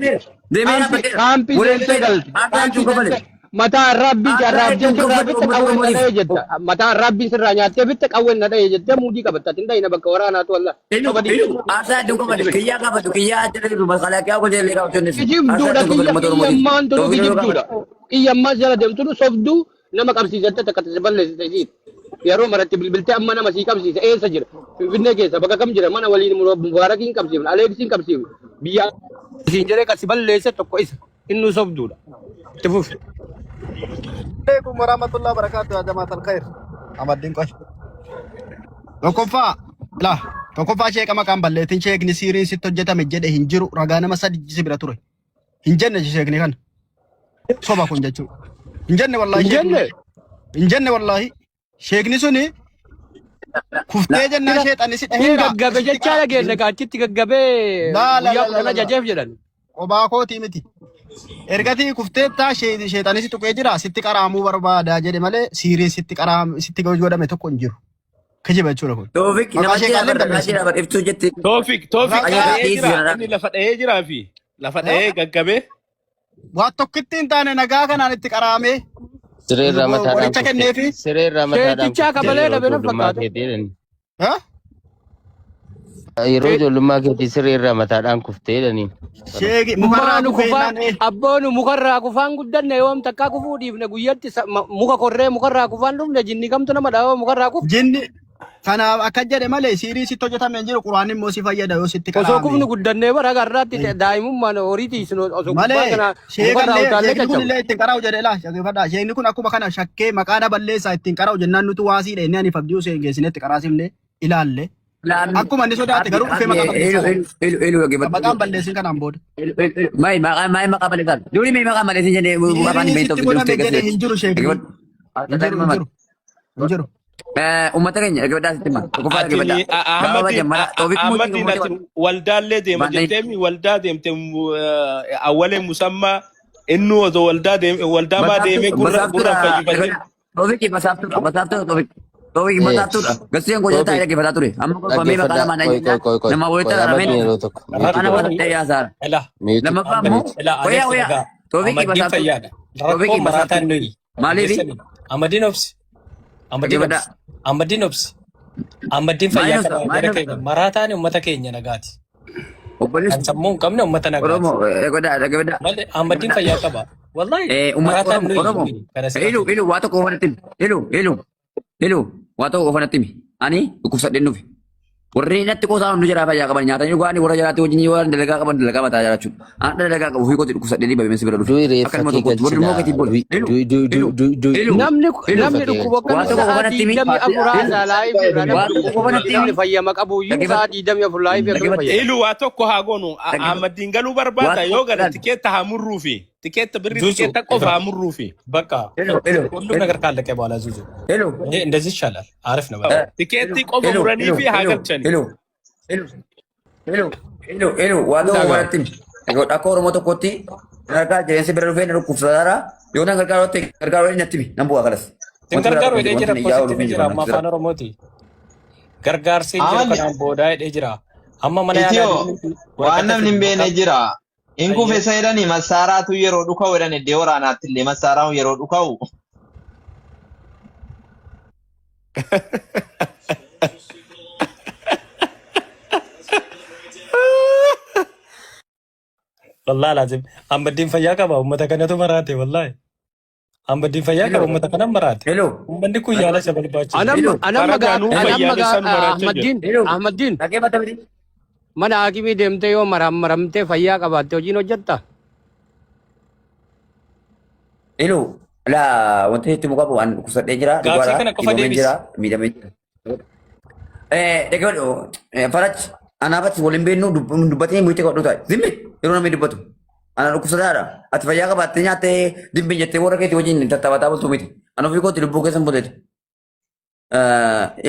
Deemee Kaampii dhaabbatteera. kaampii Waliin seente galte. Aarsaa Kaampii jechuun kafale. seente mataa arraabbiin si Aarsaa arraabbiin jechuun sirraa kafale bitte uummata qawween na Oromootiif. dha'e jetta. Mataa arraabbiin sirraa nyaattee bitte qawween na dha'e jettee muudii qabatta. Ati hin dha'ina bakka waraanaatu wallah. Inu Soba inu dhiisi. aarsaa jechuun kafale. Kiyyaa gaafatu kiyyaa achirra jiru makalaakiyaa gosa illee gaafatu innis. Aarsaa Kijibduudha jechuun kafale kiyya uummata Oromootiif. kiyyammaan tunu Toofiq yeroo kijibduudha. gaafatu. Kiyyammaan jala deemtunu sobduu nama qabsiisatte takka tasa balleessite isiin. Yeroo maratti bilbiltee amma nama sii qabsiise eessa jira? Finfinnee keessa bakka kam jira? Mana waliin Mubaarakiin qabsiifna, Aleeksiin qabsiifna. Biyya siin jedhee kan si balleesse tokko isa. Innuu sobduudha. Itti fufi. Alaikum warahmatullahi wabarakatuh ya jamaat alkhair. Ahmad Qoy. Tokkoffaa laa tokkoffaa sheeka maqaan balleetiin sheekni siiriin sitti hojjetame jedhe hin jiru ragaa nama sadi si bira ture. Hin jenne sheekni kana. Soba kun jechuudha. Hin jenne wallaahi Hin sheekni. jenne? Hin jenne wallaahi. Sheekni suni kuftee jennaan sheexanni si Hin dhaheera. gaggabe jechaa dhageenne ka achitti gaggabee Laa laa guyyaa laa 10 laa laa. ajajeef jedhan. Qobaa kootii miti. Ergatii kufteettaa sheexanni si tuqee jira sitti qaraamuu barbaada jedhe malee siiriin sitti qaraam sitti godhame tokko hin jiru. Kijiba jechuudha kun. Toofiq Maqaa namatti sheekaallee dhaabata balleessi. ragaa jira ibsuu jetti. Toofik Toofik Ragaa dhahee dhiisi jira ragaa. inni lafa dhahee jiraa fi lafa dhahee gaggabee. Waa tokkitti hin taane nagaa kanaan itti qaraamee Sireerraa mataadhaan qoricha kuftee. kenneefi. Sireerraa mataadhaan Sheekichaa kuftee kabalee yeroo dhabe na ijoollummaa fakkaata. keetii jedhani. Ha? Yeroo ijoollummaa keetii siree irraa mataadhaan kuftee jedhaniin. Sheeki mukarraa Maanu kufee kufaa jennaan abboonu mukarraa kufaan guddanne yoom takkaa kufuu dhiifne guyyatti muka korree mukarraa kufaan dhufne jinni kamtu nama dhaaba mukarraa kufu. Jinni kanaaf akka jedhe malee siirii sitti hojjetame hin jiru quraanni immoo si fayyada yoo sitti Osoo qara'ame. kufnu guddannee bara garraatti daa'imummaan horii tiisnu osoo gubbaa Malee kana mukarraa sheekallee utaallee sheekni kun caccabna. illee ittiin qara'u jedhe laa dhaggeeffadhaa sheekni kun akkuma kana shakkee maqaa na balleessaa ittiin qara'u jennaan nuti waasii dhenne ani fabdii Hussein geessinetti qaraasifne ilaalle. Akkuma inni sodaate garuu dhufee maqaa balleessaa jira. Elu elu dhaggeeffadhu. Maqaan balleessin kanaan booda. Elu elu maal maqaa maal maqaa balleessan? Durii mee maqaa balleessin jedhee afaan Siiriin beektu sitti of godhame duftee jedhe hin jiru sheekni. Dhaggeeffadhu. Hin jiru hin jiru. Hin jiru. Uummata keenya dhaggeeffadhaa sitti hima. Tokkoffaa Atini dhaggeeffadhaa. Gaafa Ahmadiin jammara toofiq muutii Ahmadiin muutii ati waldaallee deema Baandai. jetteemi waldaa deemte awwalee musammaa inni osoo waldaa deeme waldaa maa deemee gurra gurra hin fayyifatin. Toofiqi basaaftuudha basaaftuudha toofiq. Toofiqi basaaftuudha. Gasseen koo jettaa Toofiq dhaggeeffataa ture. Amma kolfamee maqaa dhaggeeffadhaa. namaa Qoy qoy naan qoy qoy nama qoy walitti Ahmadiin ararameen yeroo tokko miitu maqaa nama godha. ta'e yaasaara. Ela Miitu Lammaffaa immoo miitu. ela wayyaa Alex wayyaa dhagaa. toofiqi Amaddiin basaaftuudha. fayyaadha. Toofiqi Rakkoon maraataan basaaftuudha. nuyi. Maaliifi Dhageessani. Amaddiin obsi. Amaddiin dhaggeeffadhaa. obsi. Amaddiin obsi. Amaddiin Maal fayyaa obsa qaba maal jara obsa keenya. Maraataan uummata keenya nagaati. Kan obboleessi sammuu hin qabne uummata nagaati. Oromoo dhaggeeffadhaa dhaggeeffadhaa. Malee Amaddiin Dhaggeeffadhaa. fayyaa qaba. Wallahi Uummata maraataan Oromoo nuyi Oromoo nuyi kana sirraa ilu ilu waa tokko ofanatti himi ilu ilu ilu waa tokko ofanatti himi ani dhukkubsadheen dhufe warri natti qoosaa hundi jaraa fayyaa qaban nyaatanii dhugaanii warra jaraatti wajjin yoo dalagaa qaban dalagaa mataa jiraachuu an dalagaa qabu ofii kooti dhukkubsadhee dhibame si bira dhufe Du'i akka reeffa ilma kee tokkootti warri immoo galchina. keetii bola Du'i ilu du'i du'i ilu du'i du'i ilu Namni ilu namni reeffa kee dhukkuba galchina. waa akkamii tokko sa'aa ofanatti himi 24 ilu haasaa laayifii irraa waa namni tokko ofanatti namni himi fayyama qabu iyyuu sa'aa dhaggeeffadhu 24 laayifii akkamii dhaggeeffadhu fayyada. Ilu waa tokko haa goonu dhaggeeffadhu Ahmadiin galuu waa barbaada yoo tokko gale ilaali tikeetta haa murruufi tikeetta birrii ዙዙ tikeetta qofa ኢብራ haa murruufi. በቃ ilu ilu ሁሉም ilu ነገር ካለቀ በኋላ ዙዙ ilu እንዴ እንደዚህ ይሻላል። አሪፍ ነው በጣም። Tikeettii qofa ilu ilu muraniifi haa ilu galchani. ilu ilu ilu ilu ilu waa tokko Dhagaa. ofanatti himi akka Oromoo tokkotti gargaar jireensi bira dhufee na dhukkubsataara yoo na gargaaru ta'e gargaaru natti himi nan bu'aa kalas Sin wanti biraa gargaaru tokko jedhee hin jiru jira wanti እኮ ijaa sitti ooluuf himee hin jiru jira amma natti jira. afaan Oromooti. Gargaarsi hin jiru Amalli kanaan boodaa jedhee jira. Amma mana yaalaa Itiyoo deemuuti waan waraqata namni hin fidi beekne maqaa jira. Hin kufe ayyee isa jedhanii massaaraatu yeroo dhuka'u jedhan iddoo waraanaatti illee massaaraan yeroo dhuka'u. Wallahi laazim Ahmaddiin fayyaa qaba uummata kanatu maraate wallahi Ahmaddiin fayyaa qaba Hello uummata kana maraate hello uummanni kun yaala isa barbaachisa. Anamma hello anamma Karaa gaa gaanuu anamma fayyaan gaa isaan maraachaa jira. Ahmaddiin hello Ahmaddiin dhaggeeffata miti. mana hakimii deemtee yoo maramtee fayyaa qabaatte hojiin hojjetta. Hello laa wanti itti muka qabu an dhukkubsadhee jira Gaaffii dhugaadha kana qofa dhibameen deebisi. jira miidhamee jira. Dhaggeeffadhu Farach anaafatti waliin beeknu dubbatee muyitee qabadhu taa'e zimmi yeroo namni dubbatu ana dhukkubsataadha ati fayyaa qabaattee nyaattee dimbiin jettee warra keetii wajjin tattaabataa bultuu miti ana ofii kootti lubbuu keessan buteetu.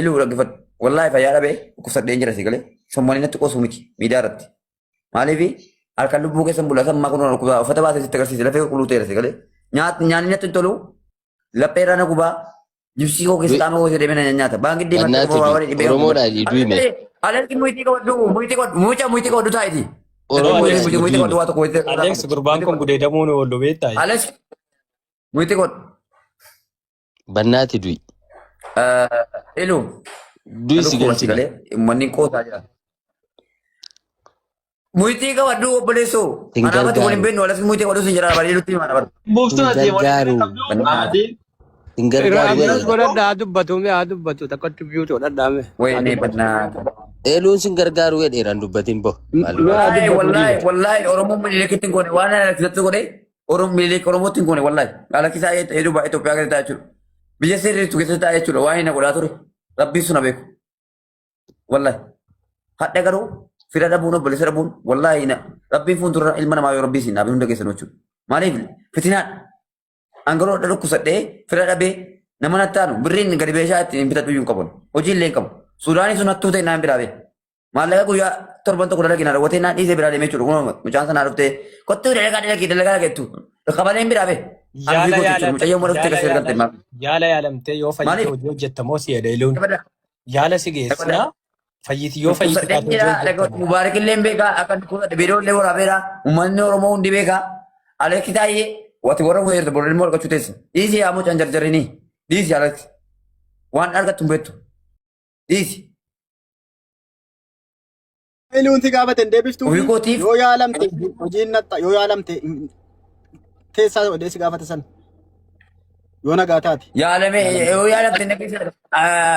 Iluu dhaggeeffadhu wallaahi fayyaa dhabee dhukkubsadheen jira si galee sommoonni natti qoosuu miti miidiyaa irratti maaliif harkaan lubbuu keessan bula sammaa kun dhukkubaa uffata baasee sitti agarsiise lafee qulqulluu ta'eera si galee nyaanni natti hin tolu laphee irraa na gubaa jibsii koo keessa Du'i qaama koo keessa deemee na nyaata baankii deemaa bannaatti tokko du'i. waa dhibee Oromoodhaa du'i mee. Alergi muyitii qabadhu muyitii qabadhu mucaa muyitii qabadhu taa'iti. Oromoodhaa Muyitii du'i qabadhu mee. waa tokko muyitii Alex gurbaan kun qabadhu. gudeedamuu nu oollu beektaa? Alex muyitii qabadhu. Bannaatti du'i. Ilu Du'i na si dhukkuba si galchina. galee uummanni qoosaa jira. Muyitii qabadhu obboleessoo. Sin Anaafatti waliin gargaaru. beeknu Alex muyitii qabadhu sin jira bareedutti hima na bara. Buuftuu Sin ati waliin gargaaru. qabdu Bannaati. Ahmadiin. Sin Irraa gargaaru mute jedhe. godhadhaa haa dubbatu mee haa dubbatu takkatti mute godhadhaa mee haa Wayne dubbatu. bannaati. Eeluun sin gargaaru jedheeraan dubbatin bo. Maal Mee haa dubbata? Wallaahi dubbatu wallaahi dhiira. wallaahi Oromoon miliilikitti hin goone waan alaksisatti godhe Oromoon mililik Oromootti hin goone wallaahi alakkisaa hedduu baay'ee Itoophiyaa keessa taa'aa jechuudha. Biyya sirriitu keessa taa'aa jechuudha waan inni godhaa ture rabbiin sun beeku wallaahi. Hadha garuu fira dhabuun obboleessa dhabuun wallaahi rabbiin fuuldura ilma namaa yoo rabbii siin dhaabee hunda keessan jechuudha. Maaliif fitinaadha. Angaroo hadha dhukkubsadhee fira dhabee nama nattaanu birriin gadi beeshaa ittiin bitadhu iyyuu hin qabu. Hojii illee hin qabu. Suudaanii sun hattuu ta'e naan biraa bee. Maallaqa guyyaa torban tokko dalagee na raawwatee naan dhiisee biraa deemee jechuudha. Kunoo mucaan sanaa dhuftee kottuu dalagaa dalagee dalagaa jettu. Qabaleen biraa bee. Ani Yaala ofii kooti jechuudha. yaalamte Mucayyoo mana dhuftee yaala kasee argamte yaalam maal. yaala yaalamtee yoo fayyite Maaliif? hojii hojjettamoo si jedha iluun. Dabala Yaala si dabala. geessinaa fayyiti yoo fayyite Dhukkubsadheen taate hojii jira. hojjettamoo. Mubaarak illee beekaa akka dhukkubsadhe viidiyoo illee waraabeera. Uummanni Oromoo hundi beekaa. Aleksi taa'ee wati warra weertu boru ilmoo argachuu teessa. Dhiisi yaa mucaan jarjarinii. Dhiisi Aleksi. Waan argattu hin beektu. Dhiisi. Iluun si gaafate hin deebiftuu Ofii fi kootiif yoo yaalamte hojiin naxxa yoo yaalamte keessaa odee si gaafate san yoo nagaa taate. Yaalame yoo yaalamte na keessa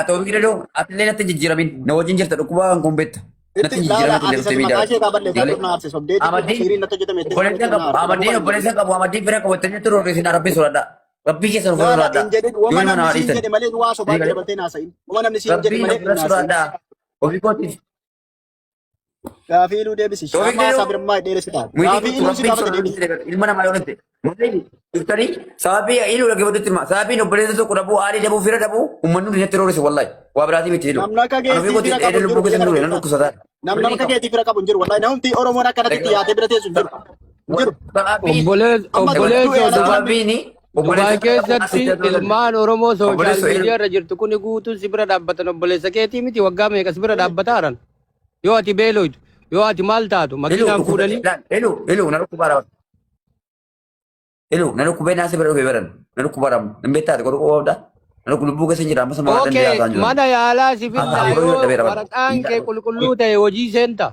toobii dhadhoo atillee natti hin jijjiiramin na wajjin jirta dhukkuba kan kun beekta natti Itti hin laala jijjiiramin ati illee sasi dhuftee maqaa miidhaa ishee kaabadle galee gaafatu na aarse sobdeeti Amaddiin siiriin natti hojjetame itti obboleessa na qabu aarse Amaddiin obboleessa qabu Amaddiin fira qabu itti roorrisin rabbii sodaadha rabbii keessa nu Laala sodaadha hin jedhin yoo wama ilma namni namaa siin dhiisan jedhe malee waa sobaa galee dabaltee naasa'in. Wama namni siin jedhe rabbii malee na hin naasa'in. sodaadha ofii kootiif Gaafii iluu deebisi. Toobii Amma dhadhoo sabirummaa dheeressita. Muyti Gaafii kottu iluu si rabbiin gaafate sodaadhu deebisi. ilma namaa yoo dhufte. Maaliif dhuftanii sababii iluu dhaggeeffatutti hima. Sababiin obboleessa tokko dhabuu, haadhi dhabuu, fira dhabuu uummanni hundi natti roorrise wallahi. Waa biraatii miti iluu. Namni akka Ani ofii keetii kootii fira qabu dheedee hin lubbuu jiru biyya keessa kana hin duune nan keessa. dhukkubsataa. Namni akka keetii fira qabu hin jiru. Wallahi namni Oromoon akkanatti itti yaatee bira teessu hin jiru. Hin jiru. Sababiin Obbolees Amma obboleessoo du'e alatti namni sababiin Dubaay obboleessa dhabuu keessatti asitti roorrise. ilmaan Oromoo sooshaal Obboleessa iluu. miidiyaa irra jirtu kuni guutuun si bira dhaabbatan obboleessa keetii miti waggaa meeqa si bira dhaabbataaran. Yoo ati beeloytu, yoo ati maal taatu Iluu makiinaan dhukkuba fuudhanii iluu iluu na dhukkubaara. Iluu na dhukkubee naasii bira dhufee baran na dhukkubaara. Hin beektaati godhu qofa Na dhukku lubbuu keessa jira amma sama Okay, danda'aa isaan jiran. mana yaalaa si Akka finnaa hafuura yoo yoo dhabeera bara. waraqaan kee qulqulluu ta'e hojii seenta.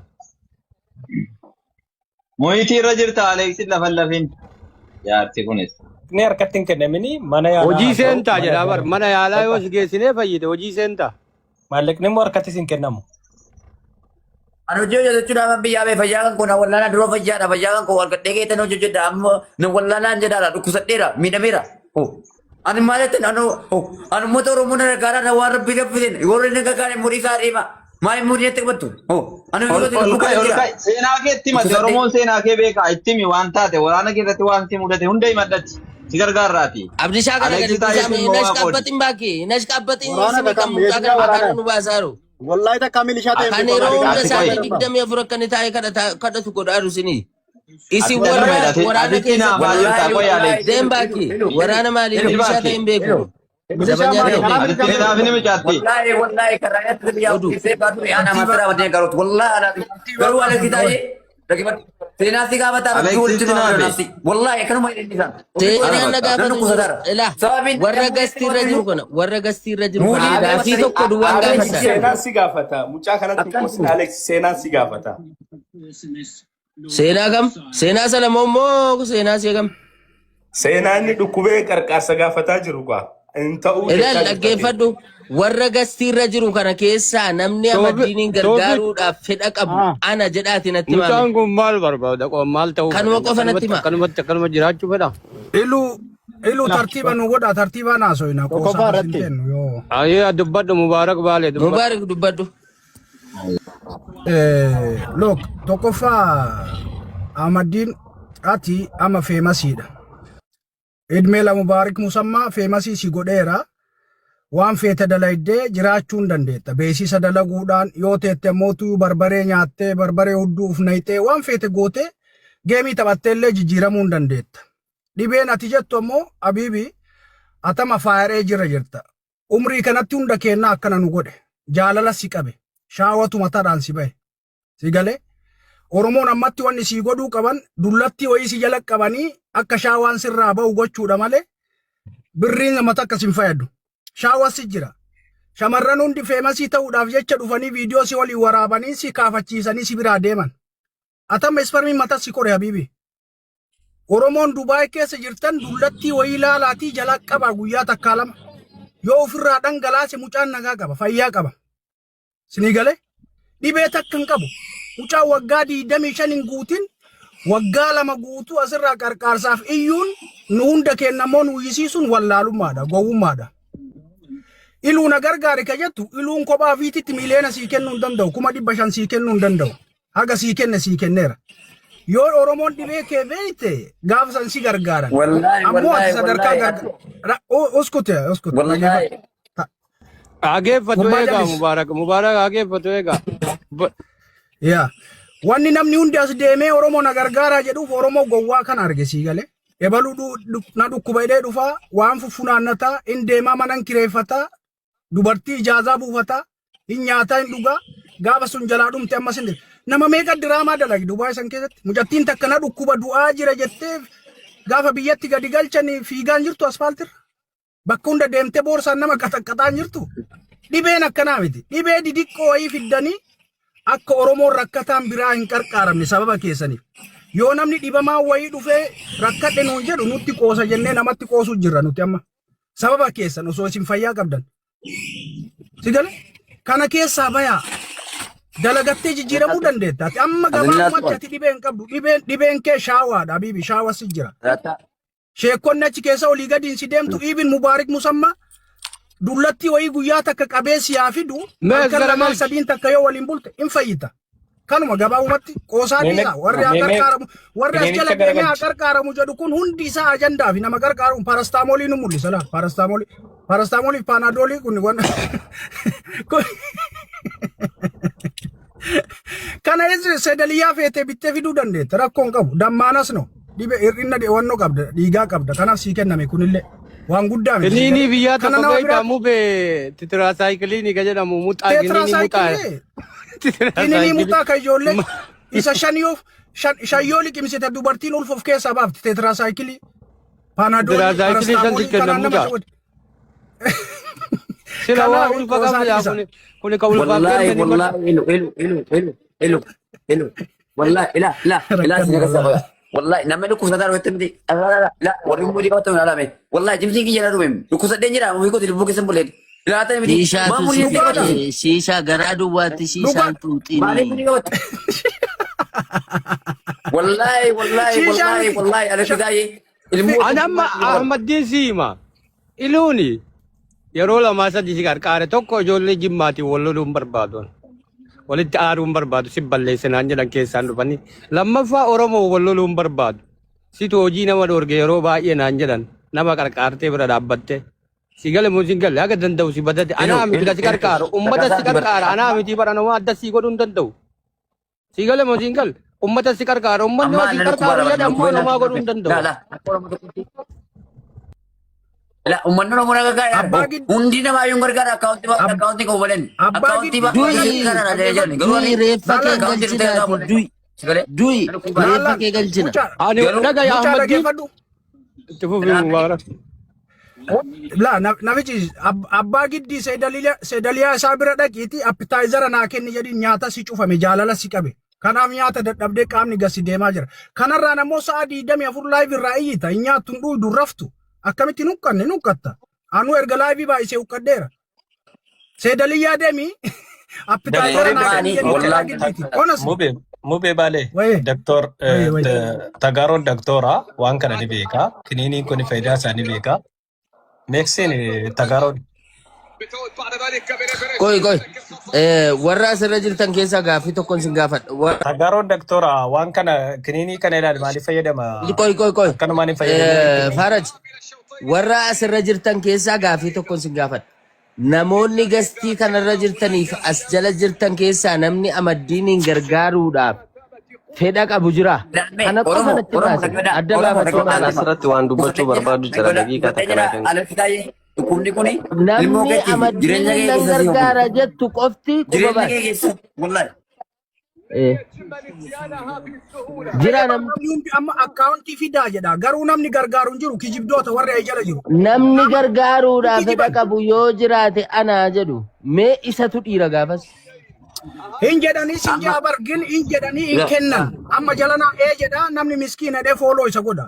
Mo'itii irra jirta Aleeksin lafa lafin. Jaarti kunis. Inni harkatti hin kennamini mana yaalaa Hojii haa ta'u seentaa mana jedha bar yaalaa. mana yaalaa yoo Bakka si geessinee fayyite hojii seentaa. maallaqni immoo harkattis hin kennamu. Ani hojii hojjechuudhaaf biyyaa bee fayyaa kan koo na wallaanaa dura fayyaadha fayyaa kan koo argadhee keetan hojii hojjedha amma na wallaanaan jedhaadha dhukkubsadheera miidhameera. Ani maal jettan anu ani uummata Oromoo na gargaaraa na waan rabbii rabbiseen warri na gargaare mudhii isaa deema maal mudhii natti qabattu. Ani Ol hojii ol lubbuu ka'i keessa ol jira ka'i seenaa kee itti himate dhukkubsadhee. Oromoon seenaa kee beekaa itti himi waan taate waraana keessatti waan si mudate hunda himadhatti si gargaarraati. Abdishaa kana gadi Aleeksi buusaa taa'ee mee immoo hin waa qoodi. ashqabbaxin baakki hin ashqabbaxin waraana simi kan kakam mucaa yeessinaa kana maqaa waraana. nu baasaaru. Wallahi takka milishaa ta'e hin Kan beeku yeroo amma hunda Ati dhigaa qoyi. sa'aatii 24 akka inni taa'ee kadhatu godhaaru isinii. Isin Ati warra nama hidhate waraana atitti keessatti naafaa jirta Wallaahi qoyi wallaahi Aleeksi. deem ilu ilu baakki ilu ilu waraana maalii ilu Ati milishaa baakki. ta'e hin beeku. ilu Milishaa Zabanyaa maali? ta'e hin Karaa beeku. Atitti milishaa naaf beeku. ni micaatti. Wallahi wallahi karaa nyaatti biyyaa Oduu. keessee baatu ana Tartiiba masara wadeen garoot wallahi ala garuu ala kitaayee dhaggeeffadhu seenaa si gaafataa rabbii walitti Aleeksitti nu haa naafe. nafsi wallahi akkanuma inni isaan ofii Seenaan kootiif na nan gaafatu hin jiru. dhukkubsataara Ilaa sababiin warra namni gastii irra jiru kana warra gastii irra jiru kana muudii gaafii qabatanii tokko duwwaan Alex gaafadha. seenaan si gaafata. Mucaa kanatti hin akkan qosin Alex seenaan si gaafata. Seenaa kam? Seenaa sana moo moo seenaa see kam? Seenaa inni dhukkubee qarqaarsa gaafataa jiru gaa. Hin ta'uu Ilaal jechaa jirta ati. dhaggeeffadhu warra gastii irra jiru kana keessaa namni Toofi Amaddiiniin toofi gargaaruudhaaf fedha qabu ah ana jedhaati natti himaame. mucaan kun maal barbaada qoo maal ta'uu fedha Kanuma inni qofa natti akkanumatti hima. akkanumatti akkanuma jiraachuu fedha. Ilu ilu tartiiba nu godha tartiiba naasoina Tokkoffaa qoosaa kas hin irratti teennu yoo. Ayyee dubbadhu Mubaarak Baalee dubbadhu. Mubaarak dubbadhu. Look tokkoffaa Ahmaddiin ati amma feemasiidha. Idmeela Mubaarik Musammaa feemasii si godheera. Waan feete dalaydee jiraachuu hin dandeetta. Beeksisa dalaguudhaan yoo teette ammoo barbaree nyaattee barbaree hudduu uf nayxee waan feete gootee geemii taphattee illee jijjiiramuu hin dandeetta. Dhibeen ati jettu ammoo Abiibi atama faayaree jira jirta. Umrii kanatti hunda keennaa akkana nu godhe. Jaalala si qabe. Shaawatu mataadhaan si bahe. Si galee? Oromoon ammatti wanni sii godhuu qaban dullattii wayii si jala qabanii akka shaawaan sirraa bahu gochuudha malee birriin nama takka sin fayyadu. Shaawaa si jira. Shamarran hundi feemasii ta'uudhaaf jecha dhufanii viidiyoo si waliin waraabanii si kaafachiisanii si biraa deeman. Atamma isparmiin mataa si kore habiibi. Oromoon Dubaay keessa jirtan dullattii wayii laalaatii jalaa qabaa guyyaa takkaa lama. Yoo ofirraa dhangalaase mucaan nagaa qaba, fayyaa qaba. Sinii galee dhibee takka hin qabu. Mucaan waggaa 25 hin guutin waggaa 2 guutuu asirraa qarqaarsaaf iyyuun nu hunda keenya immoo nu iyyisiisuun wallaalummaadha, gowwummaadha. Iluu na gargaari ka jettu iluun kophaa fiititti miiliyoona sii kennuu hin danda'u, 500,000 sii kennuu hin danda'u. Haga sii kenne sii kenneera. Yoo Oromoon dhibee kee beekte gaafa san si gargaaran. Wallaahi Ammoo ati wallaahi sadarkaa wallaahi gargaar. Uskute uskute wallaahi dhaggeeffadhu. Hageeffatu Gurbaa eegaa jallis. Mubaarak Mubaarak hageeffatu eegaa. Yaa. Wanni namni hundi as deemee Oromoo na gargaaraa jedhuuf Oromoo gowwaa kana arge sii galee. Ebaluu na dhukkuba jedhee dhufaa waan fuffunaannataa hin deemaa manan kireeffataa dubartii ijaazaa buufataa hin nyaataa hin dhugaa gaafa sun jalaa dhumte ammas hin nama meeqa diraamaa dalage Dubaay san keessatti mucattiin takka na dhukkuba du'aa jira jettee gaafa biyyatti gadi galchan fiigaan jirtu asfaaltirra bakka hunda deemtee boorsaan nama qaxaqqaxaan jirtu dhibeen akkanaa miti dhibee didiqqoo wayii fiddanii Akka Oromoon rakkataan biraa hin qarqaaramne sababa keessaniif. Yoo namni dhibamaa wayii dhufee rakkadhe nuun jedhu nutti qoosa jennee namatti qoosuu jirra nuti amma. Sababa keessan osoo isin fayyaa qabdan. Si gale? Kana keessaa bayaa. Dalagattee jijjiiramuu dandeetta. Ati amma gabaabumatti ati dhibee hin qabdu. Dhibeen dhibeen kee shaawaadha habiibi. Shaawa si jira. Sheekonni achi keessa olii gadiin si deemtu ibn Mubaarik Musammaa dullattii wayii guyyaa takka qabee si haa fidu Mees halkan gara lamaan mees. sadiin takka yoo waliin bulte hin fayyita. Kanuma gabaabumatti qoosaa Mee dhiisaa warri haa mee mee qarqaaramu warri as jala kiniinicha deemee haa garagalchi. qarqaaramu jedhu kun hundi isaa ajandaa fi nama qarqaaru parastaamoolii nu mul'isa laa parastaamoolii parastaamoolii fi paanaadoolii kun waan kun Kana jechuun sedaliyaa feetee bittee fiduu dandeetta. Rakkoo hin qabu. Dammaanas no. Dhibe hir'ina dhi'oonnoo qabda. Dhiigaa qabda. Kanaaf sii kenname kunillee. Waan guddaa miti. sii Kiniinii galee. biyyaa Kana tokko nama beektaa biraatti mubee titiraasaayikiliinii ka jedhamu muxaa kiniinii muxaa teetiraasaayikilii kiniinii titiraasaayikilii muxaa kan ijoollee isa shaniyoof shan yoo liqimsite dubartiin ulfa of keessaa baafti teetiraasaayikilii paanadoolii titiraasaayikilii shan si parastaamoolii kenna kanaan nama muxaa. shawwadi. Sila waa Kanaaf ulfa qoosaa qabdu yaa dhiisa. kuni kuni ka ulfaaf Wallahi kennani godha. wallahi ilu ilu ilu ilu ilu ilu wallahi ila ila ila Rakkanne sin akkas wallahi. qoya wallahi namni dhukkubsataa dhufe miti ila warri muudii qabatan ilaalame wallahi jimsiin kiyya na dhufe dhukkubsadheen jira ofii kooti lubbuu keessan buleen ilaatan miti maa Shiishaatu muudii si Dhugaadha. qabatu fixe. Shiishaa garaa duwwaatti shiishaan Dhugaadha. maaliif xuuxinii. muudii qabatu wallahi wallahi Shiishaa wallahi miti. wallahi alatti taa'ee ilmoo Ani amma Ahmaddiin si hima. Iluuni yeroo lamaa sadii si qarqaare tokko ijoollee jimmaatiin wal loluu hin barbaadu. Walitti aaruu hin barbaadu si balleessinaan jedhan keessaan dhufanii. Lammaffaa Oromoo wal loluu hin barbaadu. Situ hojii nama dhoorge yeroo baay'ee naan jedhan nama qarqaartee bira dhaabbatte. Si gale moo si hin galle haga danda'u si badate ilu anaa miti ilu ka si ilu qarqaaru ummata si dhagaasaa bar qarqaara anaa miti bara nama adda si godhuu hin danda'u. Si gale moo si hin galle ummata si qarqaara ummanni amma yoo si annan qarqaaru dhukkubaadha jedhe ammoo dhukkubeen namaa godhuu hin la danda'u. la akka Oromoo tokkotti La uummanni Oromoo na gargaara. Abbaa gid Hundi namaa iyyuu gargaara akkaawuntii akkaawuntii qabu malee. abbaa Akkaawuntii giddii bakka Du'i ishee gargaara jedhee jiran. Garuu du'i ani reeffa kee akkaawuntii dhufee galchinaati gaafa du'i sagalee. du'i reeffa Laalaan kee galchina. mucaa Ani Garuu dhagaya mucaa Ahmaddiin dhageeffadhu. itti fufi Mubaarak. La namichi abbaa giddii seedaliyaa isaa bira dhaqiiti appitaayizara naa kenni jedhiin nyaata si cufame jaalala si qabe. Kanaaf nyaata dadhabdee qaamni gasi deemaa jira. Kanarraan ammoo sa'a 24 live irraa iyyita. Hin nyaattu hin dhuydu hin raftu. Akkamitti hin huqqanne hin huqqatta. Anuu erga live baay'isee huqqadheera. Seedaliyyaa deemi appitaayizara Doktorri naa kenni ba'anii jedhiin abbaa wallaahi giddiiti. Honestly. Mube mube baale Wayee doktor wayee wayee. Tagaaroon doktora waan kana ni beeka. Kiniiniin kun faayidaa isaa ni beeka. Meeksiin Tagaaroon Qoy qoy. Warra asirra jirtan keessaa gaaffii tokkoon sin gaafadha. Tagaaroon doktora waan kana kiniinii kana ilaali maaliif fayyadama? Qoy qoy qoy. Akkanumaan hin fayyadamu. Faraj warra asirra jirtan keessaa gaaffii tokkoon sin gaafadha. Namoonni gastii kanarra jirtaniif as jala jirtan keessaa namni Amaddiiniin gargaaruudhaaf fedha qabu jira. Lammee Kana qofa Oromoo natti Oromoo baase. dhaggeeffadhaa Adda Oromoo baafachuu dhaggeeffadhaa maal lama Asirratti waan dubbachuu dhukkubsadheen jira barbaadu jira dhaggeeffadhaa daqiiqaa dhukkubsadheen takka jira naa kenni. alatti taa'ee dhukkubni kuni ilmoo Namni keetii fi jireenya Amaddiiniin kee nan keessa si hogganu gargaara jettu qofti quba jireenya baase. kee keessa wallahi Jira namni. Namni hundi amma akkaawuntii fidaa jedha. Garuu namni gargaaru hin jiru. Kijibdoota warri ay jala jiru. Namni gargaaruudhaaf fedha Kijiban. qabu yoo jiraate anaa jedhu mee isatu dhiira gaafas. Hin jedhanii sin amma jaa bargin hin jedhanii hin kennan. Amma jalana ee jedha namni miskiina dhee fooloo isa godha.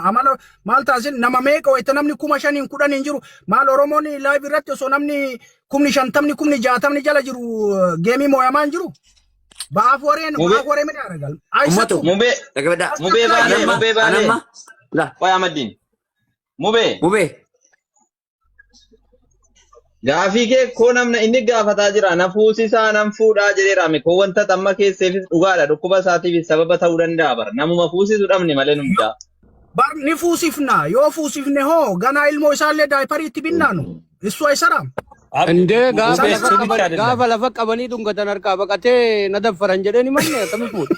Amala maal taasin nama meeqa wayita namni 5,000 10 hin jiru. Maal Oromoon live irratti osoo namni 50,000 60,000 jala jiru geemii mooyamaa hin jiru. Ba'aaf wareen Mubee ba'aaf waree midhaan argal. ummatu Aysatu mubee dhaggeeffadhaa mubee baalee anamma mubee baalee anamma la qoy Ahmaddiin mubee mubee gaafii kee koo namna inni gaafataa jira na fuusisaa nan fuudhaa jedheera mi koo wanta xamma keesseefis dhugaadha dhukkuba isaatiifis sababa ta'uu danda'a bara namuma fuusisu dhabne malee numdaa. Bar ni fuusifna yoo fuusifne hoo ganaa ilmoo isaallee daayiparii itti binnaanu. Issu aysaraam. Indee gaafa Mubee lafa si bicha qaban አይደለም gaafa lafa qabanii dhungatan harkaa baqatee na daffaran jedhee ni manne akkami fuudha.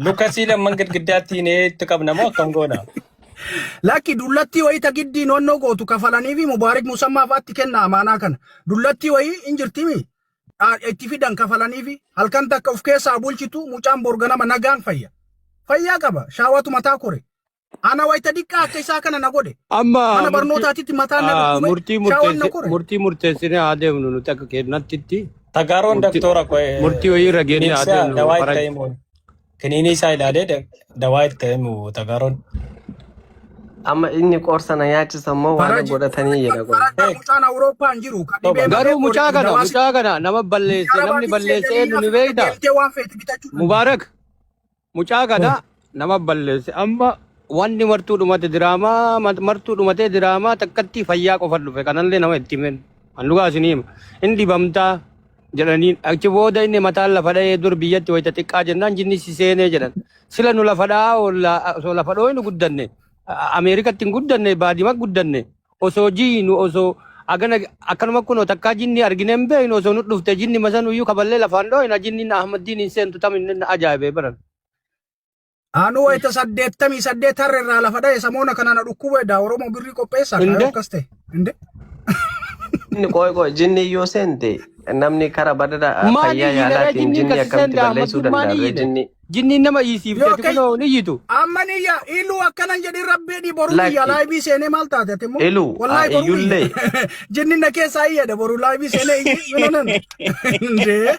Lukasii lamman girgiddaatti hinee itti qabna moo akkam goona? Lakki dullattii wayii ta giddiin onnoo gootu kafalanii fi Mubaarik Musammaa fa'aatti kenna amaanaa kana. Dullattii wayii hin jirtimi. Itti fidan kafalanii fi halkan takka of keessaa bulchitu mucaan borganama nagaan fayya. Fayyaa qaba. Shaawatu mataa kore. Ana wayita diqqaa akka isaa kana na godhe. Amma Mana murtii barnootaatitti mataan na dhukkube murtii shaawwan na murteessi kore. murtii murteessinee haa deemnu nuti akka kennattitti. Tagaaroon Murtii doktora qoe murtii wayii irra geenne haa ibsa deemnu dawaa itti faraj. himu. Kiniinii isaa ilaalee dawaa itti himu tagaaroon. Amma inni qorsa na nyaachisa immoo waan Faraji godhatanii jedha qoy. farajaa mucaan Awurooppaa hin jiru. Ka dhibee malee Garuu mucaa qori kana dawaa si mucaa kana nama biyya balleesse namni Arabaatiin balleesse seentanii eenyu ni Afrika beekta? deemtee waan feete bitachuu dandeessa. Mubaarak mucaa kana nama balleesse amma wanni martuu dhumate diraamaa martuu dhumatee diraamaa takkatti fayyaa qofa dhufe kanallee nama itti himen an dhugaa isin hima hin dhibamtaa jedhaniin achi booda inni mataan lafa dha'ee dur biyyatti wayita xiqqaa jennaan jinni si seenee jedhan sila nu lafa dha'aa oolla osoo lafa dhooynu guddanne Ameerikatti hin guddanne baadiyyaa guddanne osoo jiinu osoo agana akkanuma kunoo takkaa jinni argine hin beeknu osoo nu dhufte jinni masanuyyuu kaballee lafaan dhooyna jinni Ahmaddiin hin seentu tam inni ajaa'ibee baran. Anuu wayita 88 harre irraa lafa dha'e samoona kana na dhukkubee daa Oromoo birrii qopheessaa kaayoo Inde akkas ta'e. Inde. Jinni qoy qoy jinni yoo seente namni kara badada maal fayyaa iyyine ree yaalaatiin jinniin jinni kasi akkamitti seente balleessuu Ahmaddiin maal danda'a ree iyyine jinni jinniin nama Yoo iyyisiifteeti kay kunoo ni iyyitu. amma niyya iluu akkanan jedhin rabbii boruu iyya lakki laayibii seenee maal taate ati immoo iluu wallaahi boruu iyya iyyullee jinni na keessaa iyyadha boruu laayibii seenee iyyi minonan. Indee.